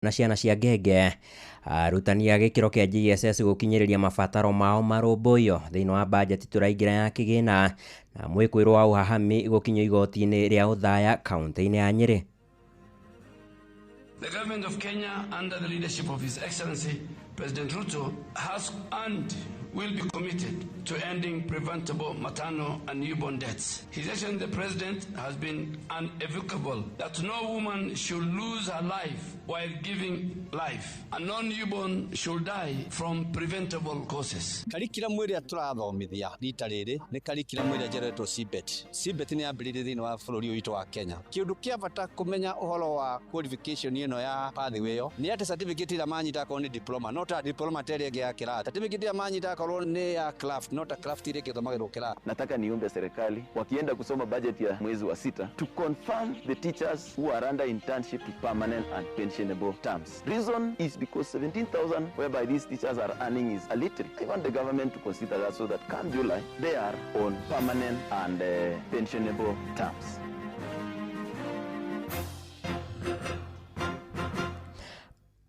Na ciana cia ngenge. Arutani a gĩkĩro kĩa JSS gũkinyĩrĩria mabataro mao marũmbũiyo thĩinĩ wa bajeti tũraingĩra ya kĩgĩna. Na mwĩkũĩrwo wa ũhahami gũkinyio igoti-inĩ rĩa Othaya kaunti-inĩ ya Nyĩrĩ. The government of Kenya, under the leadership of His Excellency President Ruto, has and will be committed to ending preventable maternal and newborn deaths. His Excellency the President has been unequivocal that no woman should lose her life while giving life, and no newborn should die from preventable causes. Curriculum ĩrĩa tũrathomithia rita rĩrĩ nĩ curriculum ĩrĩa njeretwo CBET. CBET nĩ yambĩrĩirie thĩinĩ wa bũrũri ũyũ witũ wa Kenya. Kĩũndũ kĩa bata kũmenya ũhoro wa qualification ĩno ya pathway ĩyo nĩ atĩ certificate ĩrĩa manyita akorwo nĩ diploma, no ta diploma ta ĩrĩa ĩngĩ ya kĩrathi. Certificate ĩrĩa manyita akorwo nĩ ya craft, no ta craft ĩrĩa ĩngĩ ĩthomagĩrwo kĩrathi. Nataka niombe serikali wakienda kusoma budget ya mwezi wa 6 to confirm the teachers who are under internship to permanent and pensionable terms. Reason is because 17,000 whereby these teachers are earning is a little. I want the government to consider that so that come July they are on permanent and pensionable terms.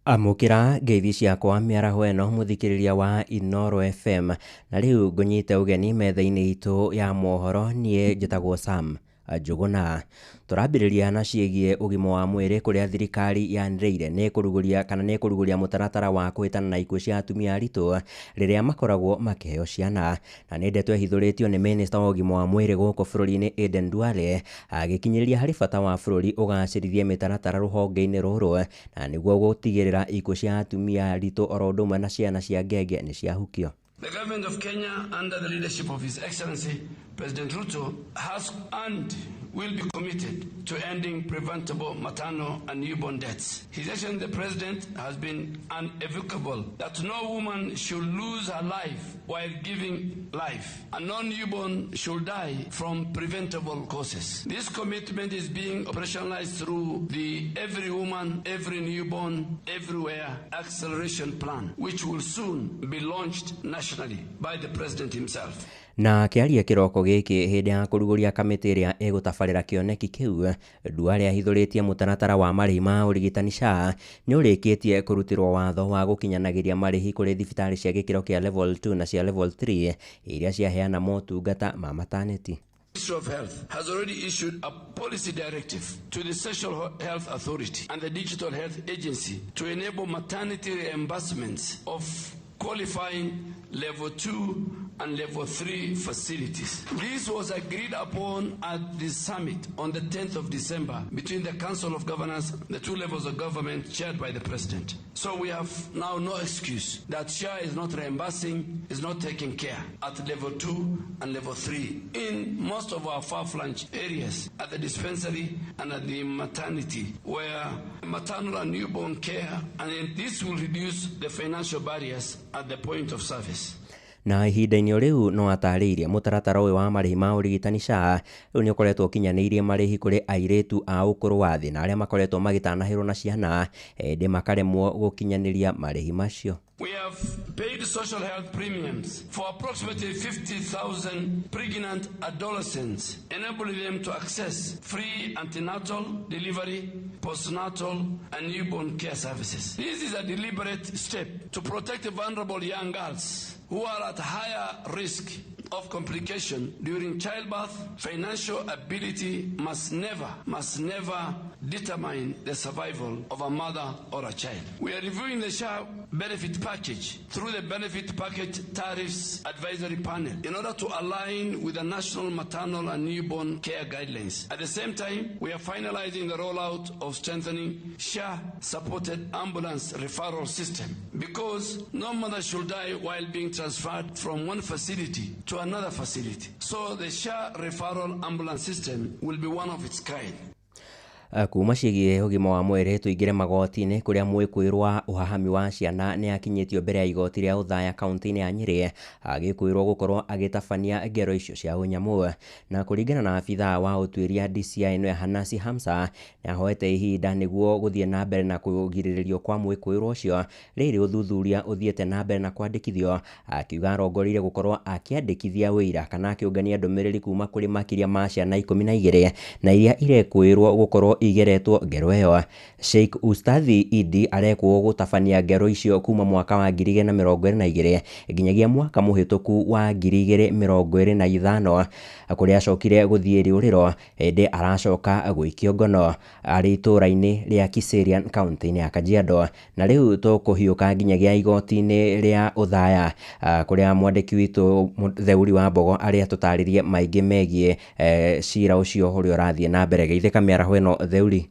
Amũkĩra ngeithi ciakwa mĩaraho ĩno mũthikĩrĩria wa Inooro FM. Na rĩu ngũnyite ũgeni metha-inĩ itũ ya mohoro, niĩ njĩtagwo Sam Njũgũna. Tũrambĩrĩria na ciĩgiĩ ũgima wa mwĩrĩ kũrĩa thirikari yanĩrĩire nĩ kũrugũria kana nĩ kũrugũria mũtaratara wa kũhĩtana na ikuũ cia atumia aritũ rĩrĩa makoragwo makĩheo ciana. Na nĩ ndeto ĩhithũrĩtio nĩ minista wa ũgima wa mwĩrĩ gũkũ bũrũri-inĩ Aden Duale, agĩkinyĩrĩria harĩ bata wa bũrũri ũgacĩrithie mĩtaratara rũhonge-inĩ rũrũ na nĩguo gũtigĩrĩra ikuũ cia atumia aritũ oro ũndũ ũmwe na ciana cia ngenge nĩ ciahukio. The government of Kenya, under the leadership of His Excellency President Ruto, has and will be committed to ending preventable maternal and newborn deaths. His Excellency the President has been unequivocal that no woman should lose her life while giving life, and no newborn should die from preventable causes. This commitment is being operationalized through the Every Woman, Every Newborn, Everywhere Acceleration Plan, which will soon be launched nationally by the President himself. Na akĩaria kĩroko gĩkĩ hĩndĩ ya kũrugũria kamĩtĩ ĩrĩa ĩgũtabarĩra kĩoneki kĩu, Duale ahithũrĩtie mũtaratara wa marĩhi ma ũrigitani SHA nĩ ũrĩkĩtie kũrutĩrwo watho wa gũkinyanagĩria marĩhi kũrĩ thibitarĩ cia gĩkĩro kĩa level 2 na cia level 3 iria ciaheana motungata ma maternity. Ministry of Health has already issued a policy directive to the Social Health Authority and the Digital Health Agency to enable maternity reimbursements of qualifying level 2 and level 3 facilities. This was agreed upon at the summit on the 10th of December between the Council of Governors, the two levels of government chaired by the President. So we have now no excuse that SHA is not reimbursing, is not taking care at level 2 and level 3 in most of our far-flung areas, at the dispensary and at the maternity, where maternal and newborn care, and this will reduce the financial barriers at the point of service. Na ihinda-inĩ rĩu no atarĩirie mũtaratara ũyũ wa marĩhi ma ũrigitani SHA rĩu nĩ ũkoretwo ũkinyanĩirie marĩhi kũrĩ airĩtu a ũkũrũ wa thĩ na arĩa makoretwo magĩtanahĩrwo na ciana ĩndĩ makaremwo gũkinyanĩria marĩhi macio. We have paid social health premiums for approximately 50,000 pregnant adolescents, enabling them to access free antenatal, delivery, postnatal, and newborn care services. This is a deliberate step to protect vulnerable young girls who are at higher risk of complication during childbirth. Financial ability must never determine the survival of a mother or a child. We are reviewing the SHA benefit package through the Benefit Package Tariffs Advisory Panel in order to align with the national maternal and newborn care guidelines. At the same time, we are finalizing the rollout of strengthening SHA-supported ambulance referral system, because no mother should die while being transferred from one facility to another facility. So the SHA referral ambulance system will be one of its kind. Kuma ciĩgiĩ ũgima wa mwĩrĩ tũingĩre magoti-inĩ kũrĩa mwĩkũĩrwo ũhahami wa ciana nĩ akinyĩtio mbere ya igoti rĩa Othaya kaunti-inĩ ya Nyĩrĩ agĩkũĩrwo gũkorwo agĩtabania ngero icio cia ũnyamũ. Na kũringana na abithaa wa ũtuĩria DCI nĩwe Hanasi Hamsa nĩ ahoete ihinda nĩguo gũthiĩ na mbere na kũgirĩrĩrio kwa mwĩkũĩrwo ũcio rĩrĩ ũthuthuria ũthiĩte na mbere na kwandĩkithio, akiuga arongoreire gũkorwo akĩandĩkithia wĩira kana akĩũngania ndũmĩrĩri kuma kũrĩ makĩria ma ciana 12 na iria irekũĩrwo gũkorwo igeretwo ngero ĩyo. Sheikh Ustadhi Idi arekwo gũtabania ngero icio kuma mwaka wa 2022 nginyagia mwaka mũhĩtũku wa 2025 kũrĩa acokire gũthiĩ rĩũrĩro hĩndĩ aracoka gũikio ngono arĩ itũũra-inĩ rĩa Kiserian kaunti-inĩ ya Kajiado. Na rĩu tũkũhiũka nginyagia igoti-inĩ rĩa Othaya kũrĩa mwandĩki witũ Theuri wa Mbogo arĩa tũtarĩrie maingĩ megiĩ cira ũcio ũrĩa ũrathiĩ na mbere. Geithĩka mĩaraho ĩno Theuri.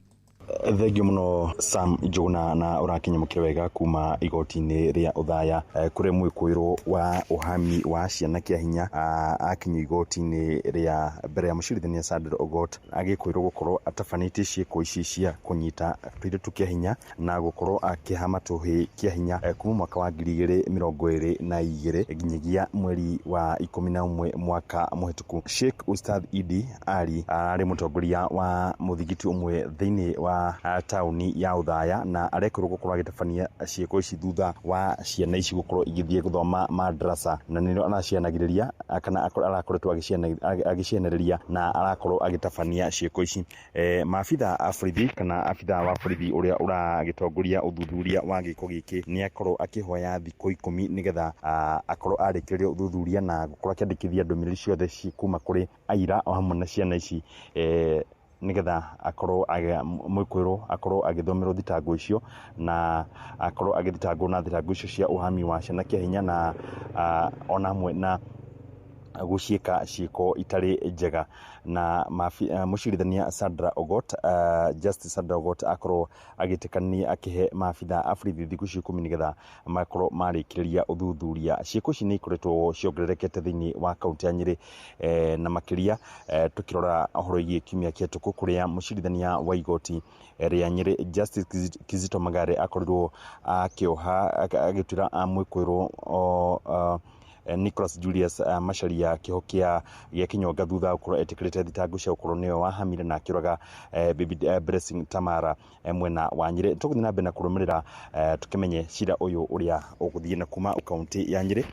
Thengiũ mũno Sam Njũgũna na ũrakinyamũkĩra wega kuma igoti-inĩ rĩa Othaya kũrĩa mwĩkũĩrwo wa ũhami wa ciana kĩa hinya akinyio igoti-inĩ rĩa mbere ya mũcirithania Sandra Ogot agĩkwĩrwo gũkorwo atabanĩtie ciĩko ici cia kũnyita tũirĩtu kĩa hinya na gũkorwo akĩhama tũhĩĩ kĩa hinya kuma mwaka wa 2022 nginyagia mweri wa 11 mwaka mũhĩtũku. Sheikh Ustadh Idi Ali ararĩ mũtongoria wa mũthigiti ũmwe thĩinĩ wa taũni ya Othaya na arekorwo gũkorwo agĩtabania ciĩko ici thutha wa ciana ici gũkorwo igĩthiĩ gũthoma madrasa na nĩrĩo aracianagĩrĩria kana arakoretwo agĩcianĩrĩria na arakorwo agĩtabania ciĩko ici. Maabitha a borithi kana abitha wa borithi ũrĩa ũragĩtongoria ũthuthuria wa gĩko gĩkĩ nĩ akorwo akĩhoya thikũ 10 nĩgetha akorwo arĩkĩrĩria ũthuthuria na gũkorwo akĩandĩkithia ndũmĩrĩri ciothe kuma kũrĩ aira o hamwe na ciana ici nigetha akorwo mwĩkũĩrwo akorwo agĩthomerwo thitango icio na akorwo agĩthitangwo na thitango icio cia ũhami wa ciana kĩa hinya na ona hamwe na gũciĩka ciĩko itarĩ njega. Na mũcirithania Sandra Ogot, Justice Sandra Ogot akorwo agĩtĩkania akĩhe maabitha a borithi thikũ icio 10 nĩgetha makorwo marĩkĩrĩria ũthuthuria. Ciĩko ici nĩ ikoretwo ciongererekete thĩinĩ wa kaunti ya Nyĩrĩ na makĩria tũkĩrora ũhoro wĩgiĩ kiumia kĩhĩtũku kũrĩa mũcirithania wa igoti rĩa Nyĩrĩ Justice Kizito Magare akorirwo akĩoha agĩtuĩra mwĩkũĩrwo Nicholas Julius Macharia kĩoho kĩa kĩnyonga thutha gũkorwo etĩkĩrĩte thitango cia gũkorwo nĩwe wahamire na akĩũraga Baby Blessing Tamara mwena wa Nyĩrĩ. Tũgũthiĩ na mbere na kũrũmĩrĩra tũkĩmenye cira ũyũ ũrĩa ũgũthiĩ na kuma kaunti ya Nyĩrĩ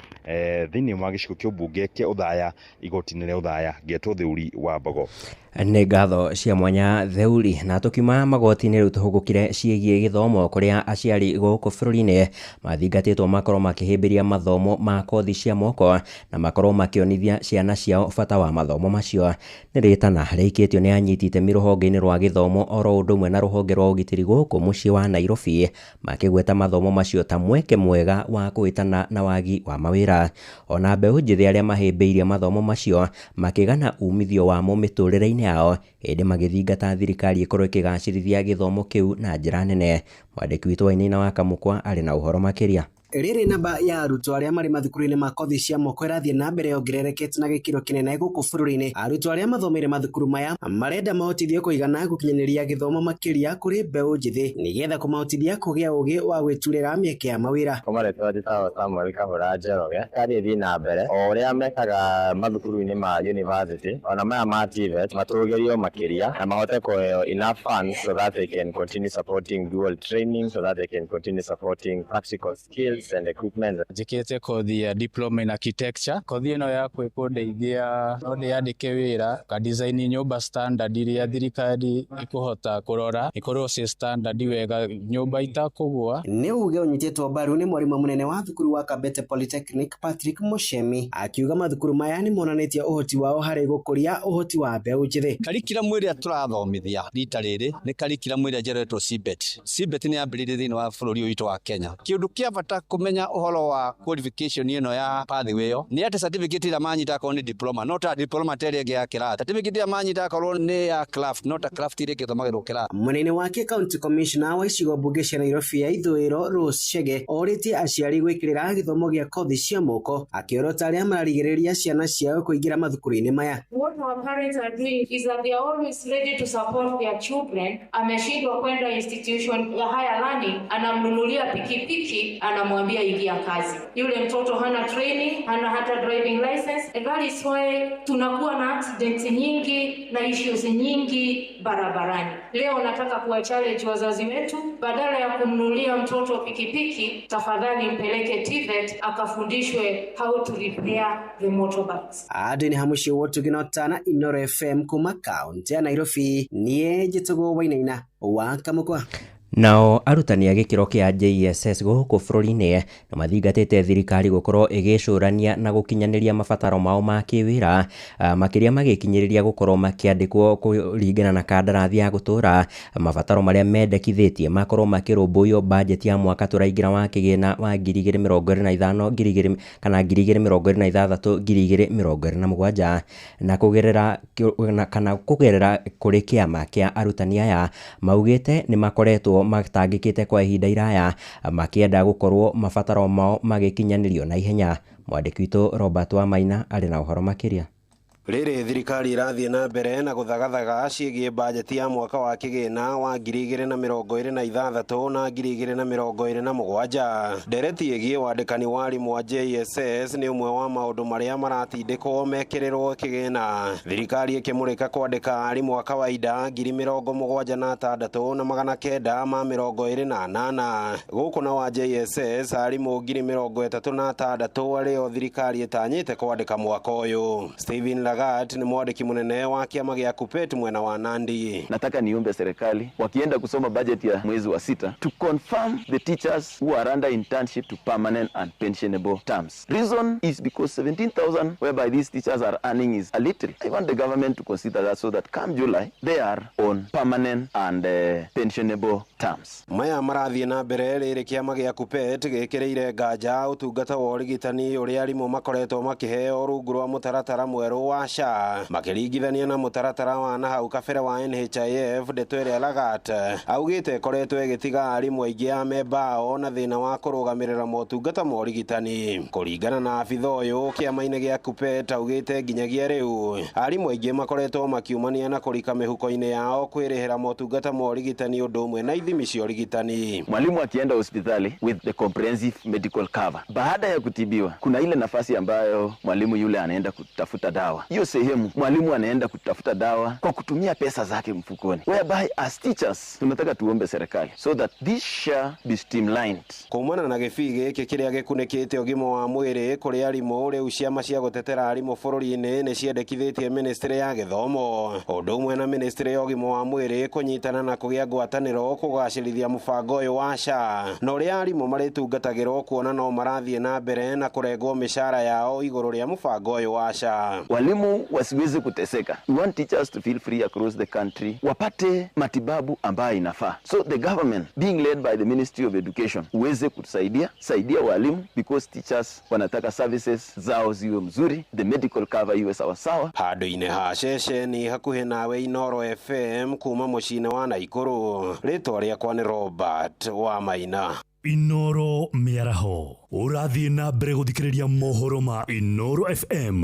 thĩinĩ wa gĩcigo kĩa ũmbunge kĩa Othaya igoti-inĩ rĩa Othaya. Ngetwo Theuri wa Mbogo. Nĩ ngatho cia mwanya Theuri. Na tũkiuma magoti-inĩ rĩu tũhũgũkire ciĩgiĩ gĩthomo kũrĩa aciari gũkũ bũrũri-inĩ mathingatĩtwo makorwo makĩhĩmbĩria mathomo ma kothi cia moko na makorwo makĩonithia ciana ciao bata wa mathomo macio. Nĩ rĩtana rĩikĩtio nĩ anyiti itemi rũhonge-inĩ rwa gĩthomo oro ũndũ ũmwe na rũhonge rwa ũgitĩri gũkũ mũciĩ wa Nairobi makĩgweta mathomo macio ta mweke mwega wa kũhĩtana na wagi wa mawĩra. Ona mbeũ njĩthĩ arĩa mahĩmbĩirie mathomo macio makĩgana umithio wamo mĩtũrĩre-inĩ yao hĩndĩ magĩthingata thirikari ĩkorwo ĩkĩgacĩrithia gĩthomo kĩu na njĩra nene. Mwandĩki witũ Wainaina wa Kamũkwa arĩ na ũhoro makĩria. Rĩrĩ namba ya arutwo arĩa marĩ mathukuru-inĩ ma kothi cia moko ĩrathiĩ na mbere yongererekete na gĩkĩro kĩnene gũkũ bũrũri-inĩ. Arutwo arĩa mathomeire mathukuru maya marenda mahotithio kũigana gũkinyanĩria gĩthomo makĩria kũrĩ mbeũ njĩthĩ nĩgetha kũmahotithia kũgĩa ũgĩ wa gwĩturĩra mĩeke ya mawĩra. Kwa marĩtwa njĩtagwo Samuel Kahũra Njoroge. Thirikari ĩthiĩ na mbere o ũrĩa mekaga mathukuru-inĩ ma university ona maya ma TVET matũgĩrio makĩria na mahote kũheo enough funds so that they can continue supporting dual training, so that they can continue supporting practical skills and equipment. Njĩkĩte kothi ya diploma in architecture. Kothi ĩno yakwa ĩkũndeithia no ndĩyandĩke wĩra ka design nyũmba standard iria thirikari ĩkũhota kũrora ĩkorwo ci standard wega nyũmba itakũgũa. Nĩ uge ũnyitĩtwo mbaru nĩ mwarimũ mũnene wa thukuru wa Kabete Polytechnic Patrick Mushemi akiuga mathukuru maya nĩ monanĩtie ũhoti wao harĩ gũkũria ũhoti wa mbeũ njĩthĩ. Curriculum ĩrĩa tũrathomithia rita rĩrĩ nĩ curriculum ĩrĩa njerũ ĩtwo CBET. CBET nĩ yambĩrĩirie thĩinĩ wa bũrũri ũyũ witũ wa Kenya. Kĩũndũ kĩa bata kũmenya ũhoro wa qualification ĩno ya pathway ĩyo nĩ atĩ certificate ĩrĩa manyita akorwo nĩ diploma no ta diploma ta ĩrĩa ĩngĩ ya kĩrathi, certificate ĩrĩa manyita akorwo nĩ ya craft no ta craft ĩrĩa ĩngĩ ĩthomagĩrwo kĩrathi. Mũnene wake county commissioner wa icigo mbunge cia Nairobi ya ithũĩro Rose Chege orĩtie aciari gwĩkĩrĩra gĩthomo gĩa kothi cia moko akĩorota arĩa mararigĩrĩria ciana ciao kũingĩra mathukuru-inĩ maya. What our parents are doing is that they are always ready to support their children. Ameshindwa kwenda institution ya higher learning, anamnunulia pikipiki, anamwambia Anamwambia ingia kazi. Yule mtoto hana training, hana hata driving license, and that is why tunakuwa na accidents nyingi na issues nyingi barabarani. Leo nataka kuwa challenge wazazi wetu, badala ya kumnunulia mtoto pikipiki, tafadhali mpeleke TVET akafundishwe how to repair the motorbikes. Andũ-inĩ ha mũciĩ wa Ũtugi na Ũtana, Inooro FM kuma kaũntĩ ya Nairobi, niĩ njĩtagwo Wainaina wa Kamũkwa. Nao arutani a gĩkĩro kĩa JSS gũkũ bũrũri-inĩ nĩ mathingatĩte thirikari gũkorwo ĩgĩcũrania na gũkinyanĩria mabataro mao ma kĩwĩra, makĩria magĩkinyĩrĩria gũkorwo makĩandĩkwo kũringana na kandarathi ya gũtũra, mabataro marĩa mendekithĩtie makorwo makĩrũmbũiyo bajeti ya mwaka tũraingĩra wa kĩgĩna wa 2025 kana 2026 2027 na kũgerera kana kũgerera kũrĩ kĩama kĩa arutani aya maugĩte nĩ makoretwo matangĩkĩte kwa ihinda iraya makĩenda gũkorwo mabataro mao magĩkinyanĩrio na ihenya. Mwandĩki witũ Robert Wamaina arĩ na ũhoro makĩria. Rĩrĩ thirikari ĩrathiĩ na mbere na gũthagathaga ciĩgiĩ bajeti ya mwaka wa kĩgĩna wa 2026 na 2027. Ndereti ĩgiĩ wandĩkani wa arimũ a JSS nĩ ũmwe wa maũndũ marĩa maratindĩkwo mekĩrĩrwo kĩgĩna. Thirikari ĩkĩmũrĩka kwandĩka arimũ a kawaida 76,928 gũkũ na wa JSS arimũ 36,000 arĩo thirikari ĩtanyĩte kwandĩka mwaka ũyũ. Steven Lagat ni mwandĩki munene wa kiama gĩa KUPPET mwena wa Nandi. Nataka niombe serikali wakienda kusoma budget ya mwezi wa 6 to confirm the teachers who are under internship to permanent and pensionable terms. Reason is because 17,000 whereby these teachers are earning is a little. I want the government to consider that so that come July they are on permanent and pensionable terms. Maya marathiĩ na mbere rĩrĩ kĩama gĩa KUPPET gĩkĩrĩire nganja ũtungata wa ũrigitani ũrĩa arimũ makoretwo makĩheo rungu rwa mũtaratara mwerũ wa SHA makĩringithania na mũtaratara wa na hau kabere wa NHIF. Ndeto ĩrĩa Lagat augĩte ĩkoretwo ĩgĩtiga arimũ aingĩ a membao na thĩna wa kũrũgamĩrĩra motungata ma ũrigitani. Kũringana na abitha ũyũ kĩama-inĩ gĩa KUPPET augĩte nginyagia rĩu arimũ aingĩ makoretwo makiumania na kũrika mĩhuko-inĩ yao kwĩrĩhĩra motungata ma ũrigitani ũndũ ũmwe na ithimi cia ũrigitani. Mwalimu akienda hospitali with the comprehensive medical cover, baada ya kutibiwa kuna ile nafasi ambayo mwalimu yule anaenda kutafuta dawa. Hiyo sehemu mwalimu anaenda kutafuta dawa kwa kutumia pesa zake mfukoni, whereby as teachers tunataka tuombe serikali so that this shall be streamlined. Kumana na gĩbii gĩkĩ kĩrĩa gĩkunĩkĩte ũgima wa mwĩrĩ kũrĩ arimũ rĩu ciama cia gũtetera arimũ bũrũri-inĩ nĩ ciendekithĩtie ministry ya gĩthomo ũndũ ũmwe na ministry ya ũgima wa mwĩrĩ kũnyitana na kũgĩa ngwatanĩro kũgacĩrithia mũbango ũyũ wa SHA na ũrĩa arimũ marĩtungatagĩrwo kuona no marathiĩ na mbere na kũrengwo mĩcara yao igũrũ rĩa mũbango ũyũ wa SHA. Walimu wasiweze kuteseka. We want teachers to feel free across the country, wapate matibabu ambayo inafaa. So the government being led by the Ministry of Education uweze kutusaidia, saidia walimu because teachers wanataka services zao ziwe mzuri, the medical cover iwe sawa sawa. Handũ-inĩ ha ceceni hakuhĩ nawe Inooro FM kuma mũciĩ-inĩ wa Naikuru, rĩtwa rĩakwa nĩ Robert Wamaina. Inooro mĩaraho ũrathiĩ na mbere gũthikĩrĩria mohoro ma Inooro FM.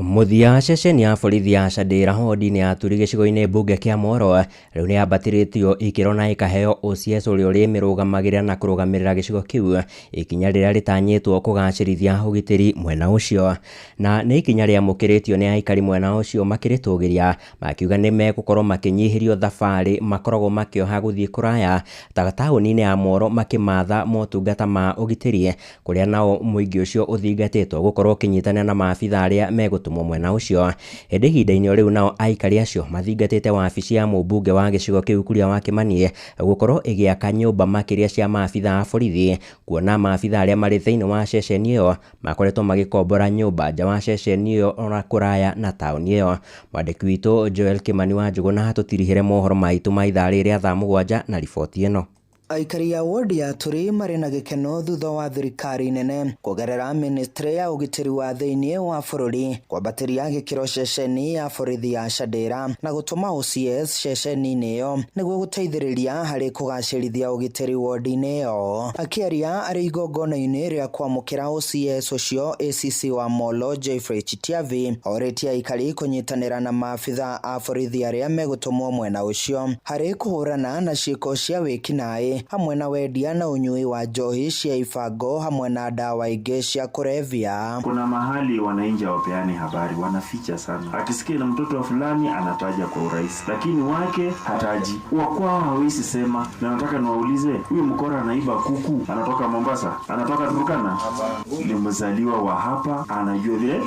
Mũthia ceceni ya borithi ya Shandĩra wodi-inĩ ya Turi gĩcigo-inĩ mbunge kĩa Moro rĩu nĩ yambatĩrĩtio ikĩro na ĩkaheo OCS ũrĩa ũrĩmĩrũgamagĩrĩra na kũrũgamĩrĩra gĩcigo kĩu, ikinya rĩrĩa rĩtanyĩtwo kũgacĩrithia ũgitĩri mwena ũcio. Na nĩ ikinya rĩamũkĩrĩtio nĩ aikari mwena ũcio makĩrĩtũgĩria makiuga nĩ megũkorwo makĩnyihĩrio thabarĩ makoragwo makĩoha gũthiĩ kũraya ta taũni-inĩ ya Moro makĩmatha motungata ma ũgitĩri, kũrĩa nao mũingĩ ũcio ũthingatĩtwo gũkorwo ũkĩnyitanĩra na maabitha arĩa megũtũmwo mwena ũcio. Ĩndĩ ihinda-inĩ o rĩu nao aikari acio mathingatĩte wabici ya mũmbunge wa gĩcigo kĩu Kuria wa Kĩmani gũkorwo ĩgĩaka nyũmba makĩria cia maabitha a borithi, kuona maabitha arĩa marĩ thĩinĩ wa ceceni ĩyo makoretwo magĩkombora nyũmba nja wa ceceni ĩyo ona kũraya na taũni ĩyo. Mwandĩki witũ Joel Kĩmani wa Njũgũna atũtirihĩre mohoro maitũ ma ithaa rĩrĩ rĩa thaa 7 na riboti ĩno. Aikari a wodi ya Turi marĩ na gĩkeno thutha wa thirikari nene kũgerera ministry ya ũgitĩri wa thĩinĩ wa bũrũri kwambatĩria gĩkĩro ceceni ya borithi ya Shandera na gũtũma OCS ceceni-inĩ ĩyo nĩguo gũteithĩrĩria harĩ kũgacĩrithia ũgitĩri wodi-inĩ ĩyo. Akĩaria arĩ igongona-inĩ rĩa kwamũkĩra OCS ũcio, ACC wa Molo Geoffrey Chitiavi orĩtie aikari kũnyitanĩra na maabitha a borithi arĩa megũtũmwo mwena ũcio harĩ kũhũrana na ciĩko cia wĩkinaĩ hamwe na wendia na ũnyui wa njohi cia ibango hamwe na ndawa ingĩ cia kũrebia. Kuna mahali wananchi hawapeani habari, wanaficha sana. Akisikia na mtoto wa fulani anataja kwa urahisi, lakini wake hataji, wa kwao hawezi sema. Na nataka niwaulize, huyu mkora anaiba kuku, anatoka Mombasa, anatoka Turkana, ni mzaliwa wa hapa, anajua vile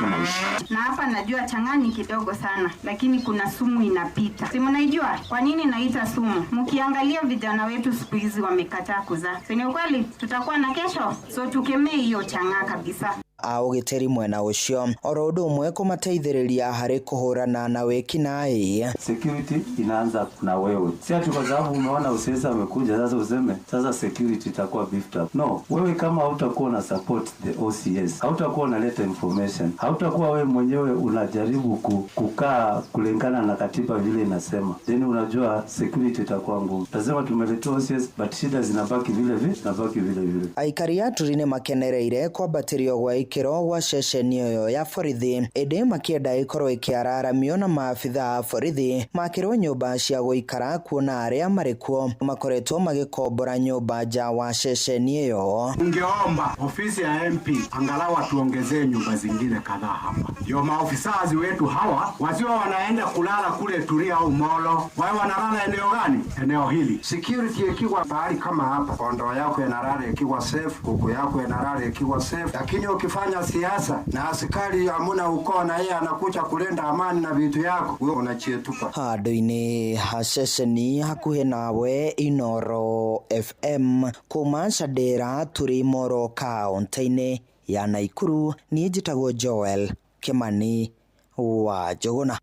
anaishi. Na hapa najua changani kidogo sana, lakini kuna sumu inapita. Si mnaijua kwa nini naita sumu? Mkiangalia vijana wetu siku hizi wamekataa kuzaa, si ni ukweli? Tutakuwa na kesho, so tukemee hiyo chang'aa kabisa. A ũgitĩri mwena ũcio oro ũndũ ũmwe kũmateithĩrĩria harĩ kũhũrana na wĩkinaĩ. Security inaanza na wewe, si ati kwa sababu umeona OCS amekuja sasa useme sasa security itakuwa beefed up. No, wewe kama hautakuwa una support the OCS, hautakuwa unaleta information, hautakuwa wewe mwenyewe unajaribu kukaa kulingana na katiba vile inasema, then unajua security itakuwa ngumu. Tasema tumeletewa OCS but shida zinabaki vile vile, zinabaki vile vile. Aikari a Turi nĩ makenereire kwambatĩrio gwa ikĩro gwa ceceni ĩyo ya borithi ĩndĩ makĩenda ĩkorwo ĩkĩararamio na maabitha a borithi makĩrwo nyũmba cia gũikara kuona arĩa marĩ kuo makoretwo magĩkombora nyũmba nja wa ceceni ĩyo. Ningeomba ofisi ya MP angalau atuongezee nyumba zingine kadhaa hapa, ndio maofisazi wetu hawa wasiwe wanaenda kulala kule Turia au Molo, wawe wanalala eneo gani? Eneo hili. Security ikiwa pahali kama hapa, kondoo yako inalala ikiwa safe, kuku yako inalala ikiwa safe, lakini ukifanya siasa na askari hamuna ukoo na yeye anakuja kulinda amani na vitu yako, wewe unachietupa. Handũ-inĩ ha ceceni hakuhĩ nawe Inoro FM kuma Shandera tũrĩ Moro kaũntĩ-inĩ ya Naikuru, niĩ njĩtagwo Joel Kimani wa Njũgũna.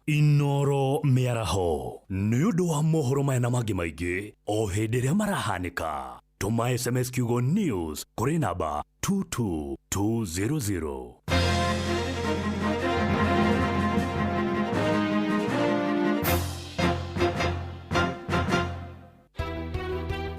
Inoro mĩaraho nĩ ũndũ wa mohoro maya na mangĩ maingĩ o hĩndĩ ĩrĩa marahanĩka. Tũma SMS kiugo news kũrĩ namba 22200.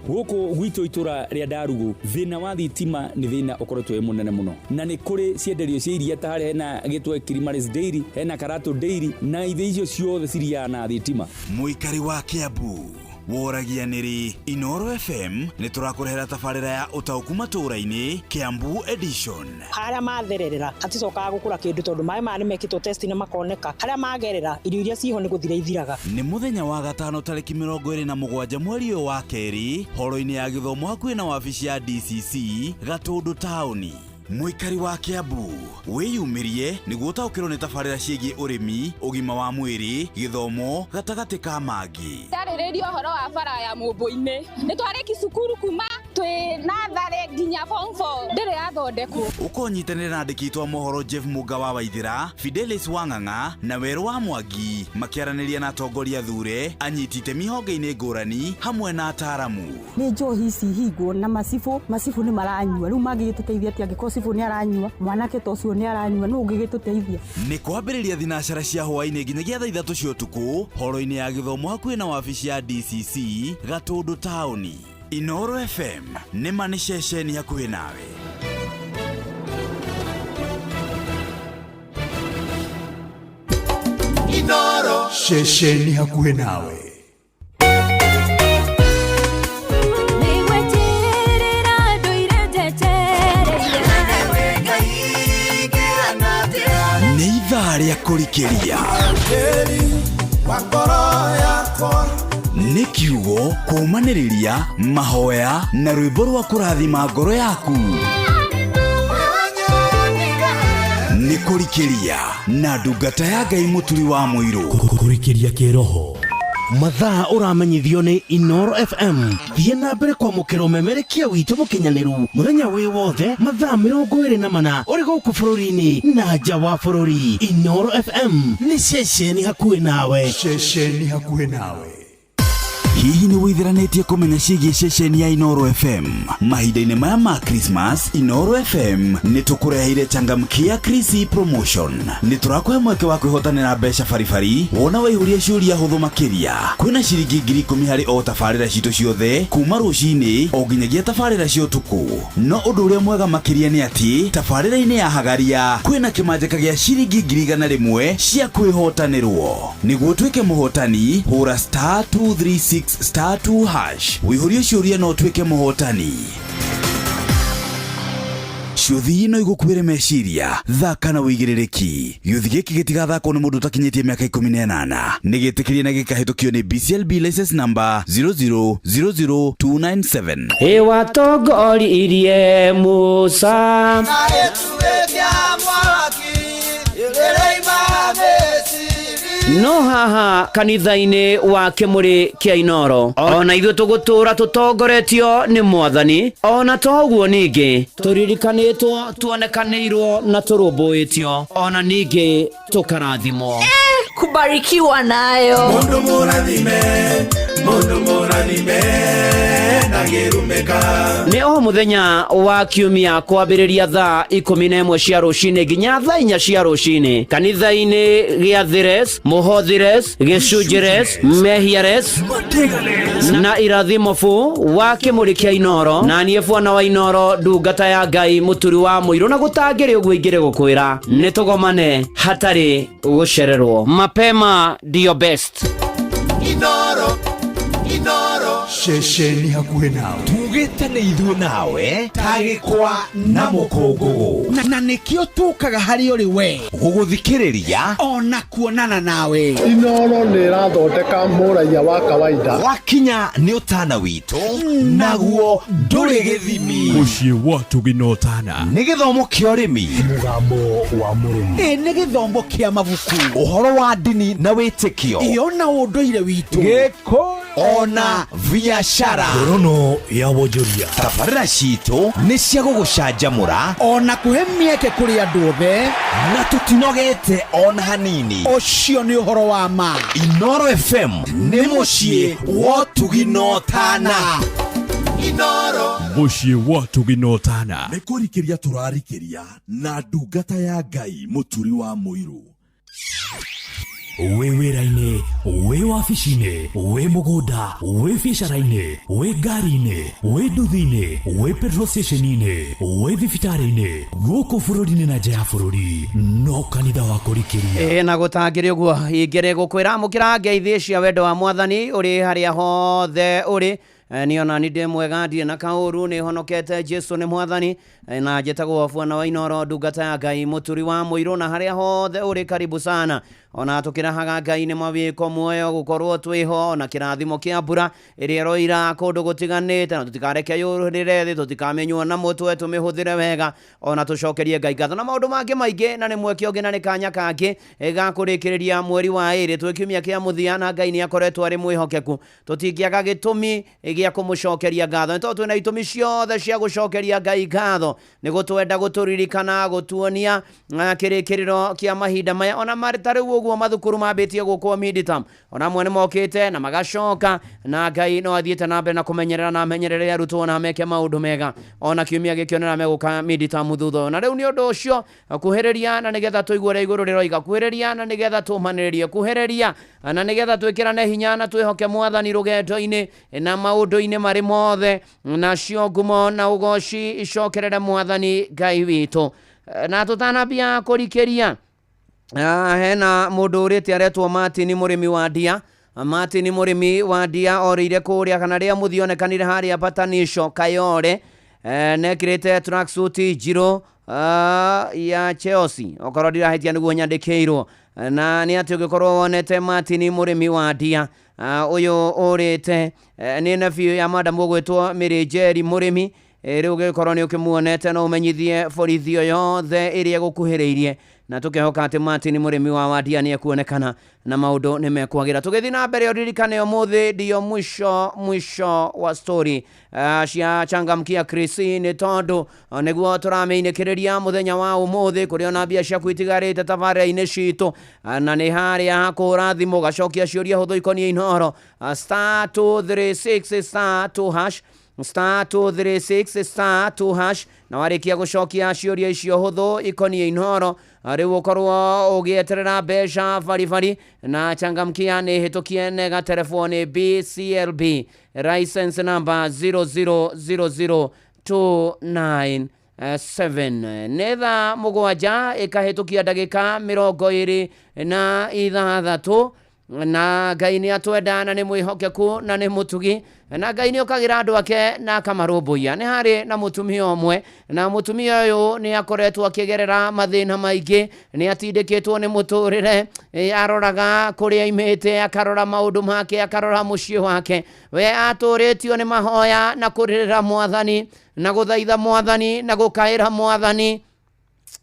Gũkũ gwitũ itũra rĩa Ndarugu thĩna wa thitima nĩ thĩna ũkoretwo wĩ mũnene mũno, na nĩ kũrĩ cienderio cia iria ta harĩa hena gĩtwe Kilimaris Dairy, hena Karatu Dairy, na ithe icio ciothe ciriaga na thitima. Mũikari wa Kiambu woragia nĩrĩ Inoro FM nĩ tũrakũrehera tabarĩra ya ũtaũku matũũra-inĩ Kiambu edition. Harĩa mathererera haticokaga gũkũra kĩndũ tondũ maĩ maya nĩmekĩtwo test na makoneka, harĩa magerera irio iria ciho nĩ gũthira ithiraga. Nĩ mũthenya wa gatano tarĩki 27 mweri ũyũ wa kerĩ horo-inĩ ya gĩthomo hakuhĩ na wabici ya DCC Gatũndũ taũni. Mũikari wa Kiambu wĩyumĩrie nĩguo ũtaũkĩrwo nĩ tabarĩra ciĩgiĩ ũrĩmi, ũgima wa mwĩrĩ, gĩthomo gatagatĩ ka mangĩ. Ndarĩrĩria ũhoro wa bara ya Mũmbũ-inĩ, nĩ twarĩki cukuru kuma twĩ natharĩ nginya form 4 ndĩrĩ yathondekwo. Ũkonyitanĩra na andĩki aitũ a mohoro Jeff Mũnga wa Waithĩra, Fidelis Wang'ang'a na Werũ wa Mwangi makĩaranĩria na atongoria thure, anyiti itemi honge-inĩ ngũrani hamwe na ataaramu. Nĩ njohi ici hingwo na macibũ, macibũ nĩ maranyua, rĩu mangĩgĩtũteithia atĩa angĩkorwo cibũ nĩ aranyua, mwanake ta ũcio nĩ aranyua, nũ ũngĩgĩtũteithia? Nĩ kwambĩrĩria thinacara cia hwaĩ-inĩ nginyagia thaa 3 cia ũtukũ horo-inĩ ya gĩthomo hakuhĩ na wabici ya DCC Gatũndũ taũni. Inoro FM nĩ ma nĩ ceceni hakuhĩ nawe. Inoro ceceni hakuhĩ nawe. Nĩ ithaa rĩa kũrikĩria, nĩ kiugo kũũmanĩrĩria, mahoya na rwĩmbo rwa kũrathima ngoro yaku. Nĩ kũrikĩria na ndungata ya Ngai Mũturi wa Mũirũ. Kũrikĩria kĩroho mathaa ũramenyithio nĩ Inoro FM. Thiĩ na mbere kwamũkĩra ũmemerekia witũ mũkinyanĩru mũthenya wĩ wothe mathaa 24 ũrĩ gũkũ bũrũri-inĩ na nja wa bũrũri. Inoro FM nĩ ceceni hakuhĩ nawe. Ceceni hakuhĩ nawe. Hihi nĩ wĩitheranĩtie kũmenya ciĩgiĩ ceceni ya Inoro FM? Mahinda-inĩ maya ma Christmas, Inoro FM nĩ tũkũreheire changamkia Krisi promotion. Nĩ tũrakũhe mweke wa kwĩhotanĩra mbeca baribari wona waihũria ciũria hũthũ makĩria. Kwĩna ciringi 10,000 harĩ o tabarĩra citũ ciothe kuma rũcinĩ o nginyagia tabarĩra cia ũtukũ. No ũndũ ũrĩa mwega makĩria nĩ atĩ tabarĩra-inĩ ya Hagaria kwĩna kĩmanjĩka gĩa ciringi 100,000 cia kwĩhotanĩrwo. Nĩguo ũtuĩke mũhotani, hũra star 236 star 2 hash wĩihũrie ciũria na ũtuĩke mũhotani. Ciũthi no igũkuĩre meciria, thaka na wĩigĩrĩrĩki. Gĩũthi gĩkĩ gĩtigathakwo nĩ mũndũ ũtakinyĩtie mĩaka 18. Nĩ gĩtĩkĩrie na gĩkahĩtũkio nĩ BCLB license number 0000297. Ĩ watongoririe Musa. No haha kanitha-inĩ wa kĩmũrĩ kĩa Inoro, ona ithuĩ tũgũtũra tũtongoretio nĩ Mwathani. Ona to ũguo, ningĩ tũririkanĩtwo, tuonekanĩirwo na tũrũmbũĩtio, ona ningĩ tũkarathimwo. Kubarikiwa nayo. Mundu mũrathime, mundu mũrathime ndangĩrumĩka. Nĩ o mũthenya wa kiumia kwambĩrĩria thaa 11 cia rũcinĩ nginya thaa 4 cia rũcinĩ, kanitha-inĩ gĩa Thires, Mũhothires, Gĩcunjĩres, Mehiares na Irathimo bu wa kĩmũrĩ kĩa Inoro. Na niĩ bwana wa Inoro, ndungata ya Ngai, mũturi wa mũirũ, na gũtangĩrĩ ũguo ingĩrĩ gũkwĩra nĩ tũgomane hatarĩ gũcererwo. Mapema ndio best. Inoro, Inoro. Ceceni hakuhĩ nawe, tugĩte nĩ ithuĩ nawe ta gĩkwa na mũkũngũgũ, na nĩkĩo tũkaga harĩ ũrĩ we gũgũthikĩrĩria ona kuonana nawe. Inoro nĩ ĩrathondeka mũraiya wa kawaida. Wakinya nĩ ũtana witũ, naguo ndũrĩ gĩthimi. Mũciĩ wa Tũgina Ũtana. Nĩ gĩthomo kĩa ũrĩmi, mũgambo wa mũrĩmi. Ĩ nĩ gĩthomo kĩa mabuku, ũhoro wa ndini na wĩtĩkio, ĩyo na ũndũire witũ, gĩkũyũ ona biacara. Ngorono ya wonjoria. Tabarĩra citũ nĩ cia gũgũcanjamũra ona kũhe mĩeke kũrĩ andũ othe, na tũtinogete ona hanini. Ũcio nĩ ũhoro wa ma. Inoro FM nĩ mũciĩ wa ũtugi na ũtana. Inoro. Mũciĩ wa Tũgina Ũtana. Nĩ kũrikĩria tũrarikĩria na ndungata ya Ngai, mũturi wa mũirũ. Wĩ wĩra-inĩ, wĩ wabici-inĩ, wĩ mũgũnda, wĩ biacara-inĩ, wĩ ngari-inĩ, wĩ nduthi-inĩ, wĩ petrol station-inĩ, wĩ thibitarĩ-inĩ, gũkũ bũrũri-inĩ na nja ya bũrũri, no kanitha wa kũrikĩria. Ĩ na gũtangĩrĩ ũguo ingĩrĩ gũkwĩra, amũkĩra ngeithi cia wendo wa Mwathani ũrĩ harĩa hothe ũrĩ. Niĩ ona ni ndĩ mwega, ndirĩ na kaũru, nĩ honokete, Jesu nĩ Mwathani. Na njĩtagwo bwana wa Inoro, ndungata ya Ngai, mũturi wa mũirũ, na harĩa hothe ũrĩ, karibu sana. Ona tũkĩrahaga Ngai nĩ mawĩko muoyo gũkorwo twĩho, na kĩrathimo kĩa mbura ĩrĩa ĩroira kũndũ gũtiganĩte, na tũtikareke yũrĩre thĩ, tũtikamĩnyua na mũtwe, tũmĩhũthĩre wega, ona tũcokerie Ngai ngatho na maũndũ mangĩ maingĩ. Na nĩ mweke ũngĩ na nĩ kanya kangĩ ga kũrĩkĩrĩria mweri wa ĩrĩ, twĩ kiumia kĩa mũthia, na Ngai nĩ akoretwo arĩ mwĩhokeku. Tũtingĩaga gĩtũmi gĩa kũmũcokeria ngatho, nĩ tondũ twĩna itũmi ciothe cia gũcokeria Ngai ngatho, nĩ gũtwenda, gũtũririkana, gũtuonia kĩrĩkĩrĩro kĩa mahinda maya. Ona marĩ ta rĩu ũguo mathukuru mambĩtie gũkwo midterm, ona amwe nĩ mokĩte na magacoka, na Ngai no athiĩte na mbere na kũmenyerera na amenyerere arutwo na meke maũndũ mega. Ona kiumia gĩkĩonera megũka midterm thutha ũyũ. Na rĩu nĩ ũndũ ũcio, kuhĩrĩria na nĩgetha tũigue ũrĩa igũrũ rĩroiga, kuhĩrĩria na nĩgetha tũmanĩrĩrie, kuhĩrĩria na nĩgetha twĩkĩrane hinya na twĩhoke Mwathani rũgendo-inĩ na maũndũ-inĩ marĩ mothe. Nacio ngumo na ũgoci icokerere Mwathani Ngai witũ. Na tũtanambia kũrikĩria, hena mũndũ ũrĩte aretwo Martin mũrĩmi wa ndia. Martin mũrĩmi wa ndia orĩire kũrĩa kana rĩa mũthionekanire harĩa patanisho Kayore, nekĩrĩte tracksuit njirũ ya Chelsea, okorwo ndirahĩtia nĩguo nyandĩkĩirwo. Na nĩ atĩ ũngĩkorwo wonete Martin mũrĩmi wa ndia ũyũ ũrĩte, nĩ nephew ya madam ũgwĩtwo Mary Njeri mũrĩmi. Rĩu ũgĩkorwo nĩ ũkĩmuonete no ũmenyithie borithi o yothe ĩrĩa ĩgũkuhĩrĩirie, na tũkehoka atĩ Martin mũrĩmi wa Wandia nĩ ekuonekana na maũndũ nĩ mekwagĩra. Tũgĩthiĩ na mbere, ũririkane ũmũthĩ ndiyo mwisho mwisho wa story cia Changamkia Chris, nĩ tondũ nĩguo tũramĩinĩkĩrĩria mũthenya wa ũmũthĩ, kũrĩ ona mbia ciaku itigarĩte tabarĩra-inĩ citũ, na nĩ harĩa hakũhũra thimũ ũgacokia ciũria hũthũ ikoniĩ Inooro, star 236 star 2 hash, star 236 star 2 hash. Na warĩkia gũcokia ciũria icio hũthũ ikoniĩ Inooro, rĩu ũkorwo ũgĩeterera mbeca baribari. Na Changamkia nĩ hĩtũkie nĩ gaterebwo nĩ BCLB license number 0000297. Nĩ thaa 7 ĩkahĩtũkia ndagĩka 26, na Ngai nĩ atwenda na nĩ mwĩhokeku na nĩ mũtugi, na Ngai nĩ okagĩra andũ ake na akamarũmbũiya. Nĩ harĩ na mũtumia ũmwe, na mũtumia ũyũ nĩ akoretwo akĩgerera mathĩna maingĩ, nĩ atindĩkĩtwo nĩ mũtũrĩre. Aroraga kũrĩa aimĩte, akarora maũndũ make, akarora mũciĩ wake. We atũrĩtio nĩ mahoya na kũrĩrĩra Mwathani na gũthaitha Mwathani na gũkaĩra Mwathani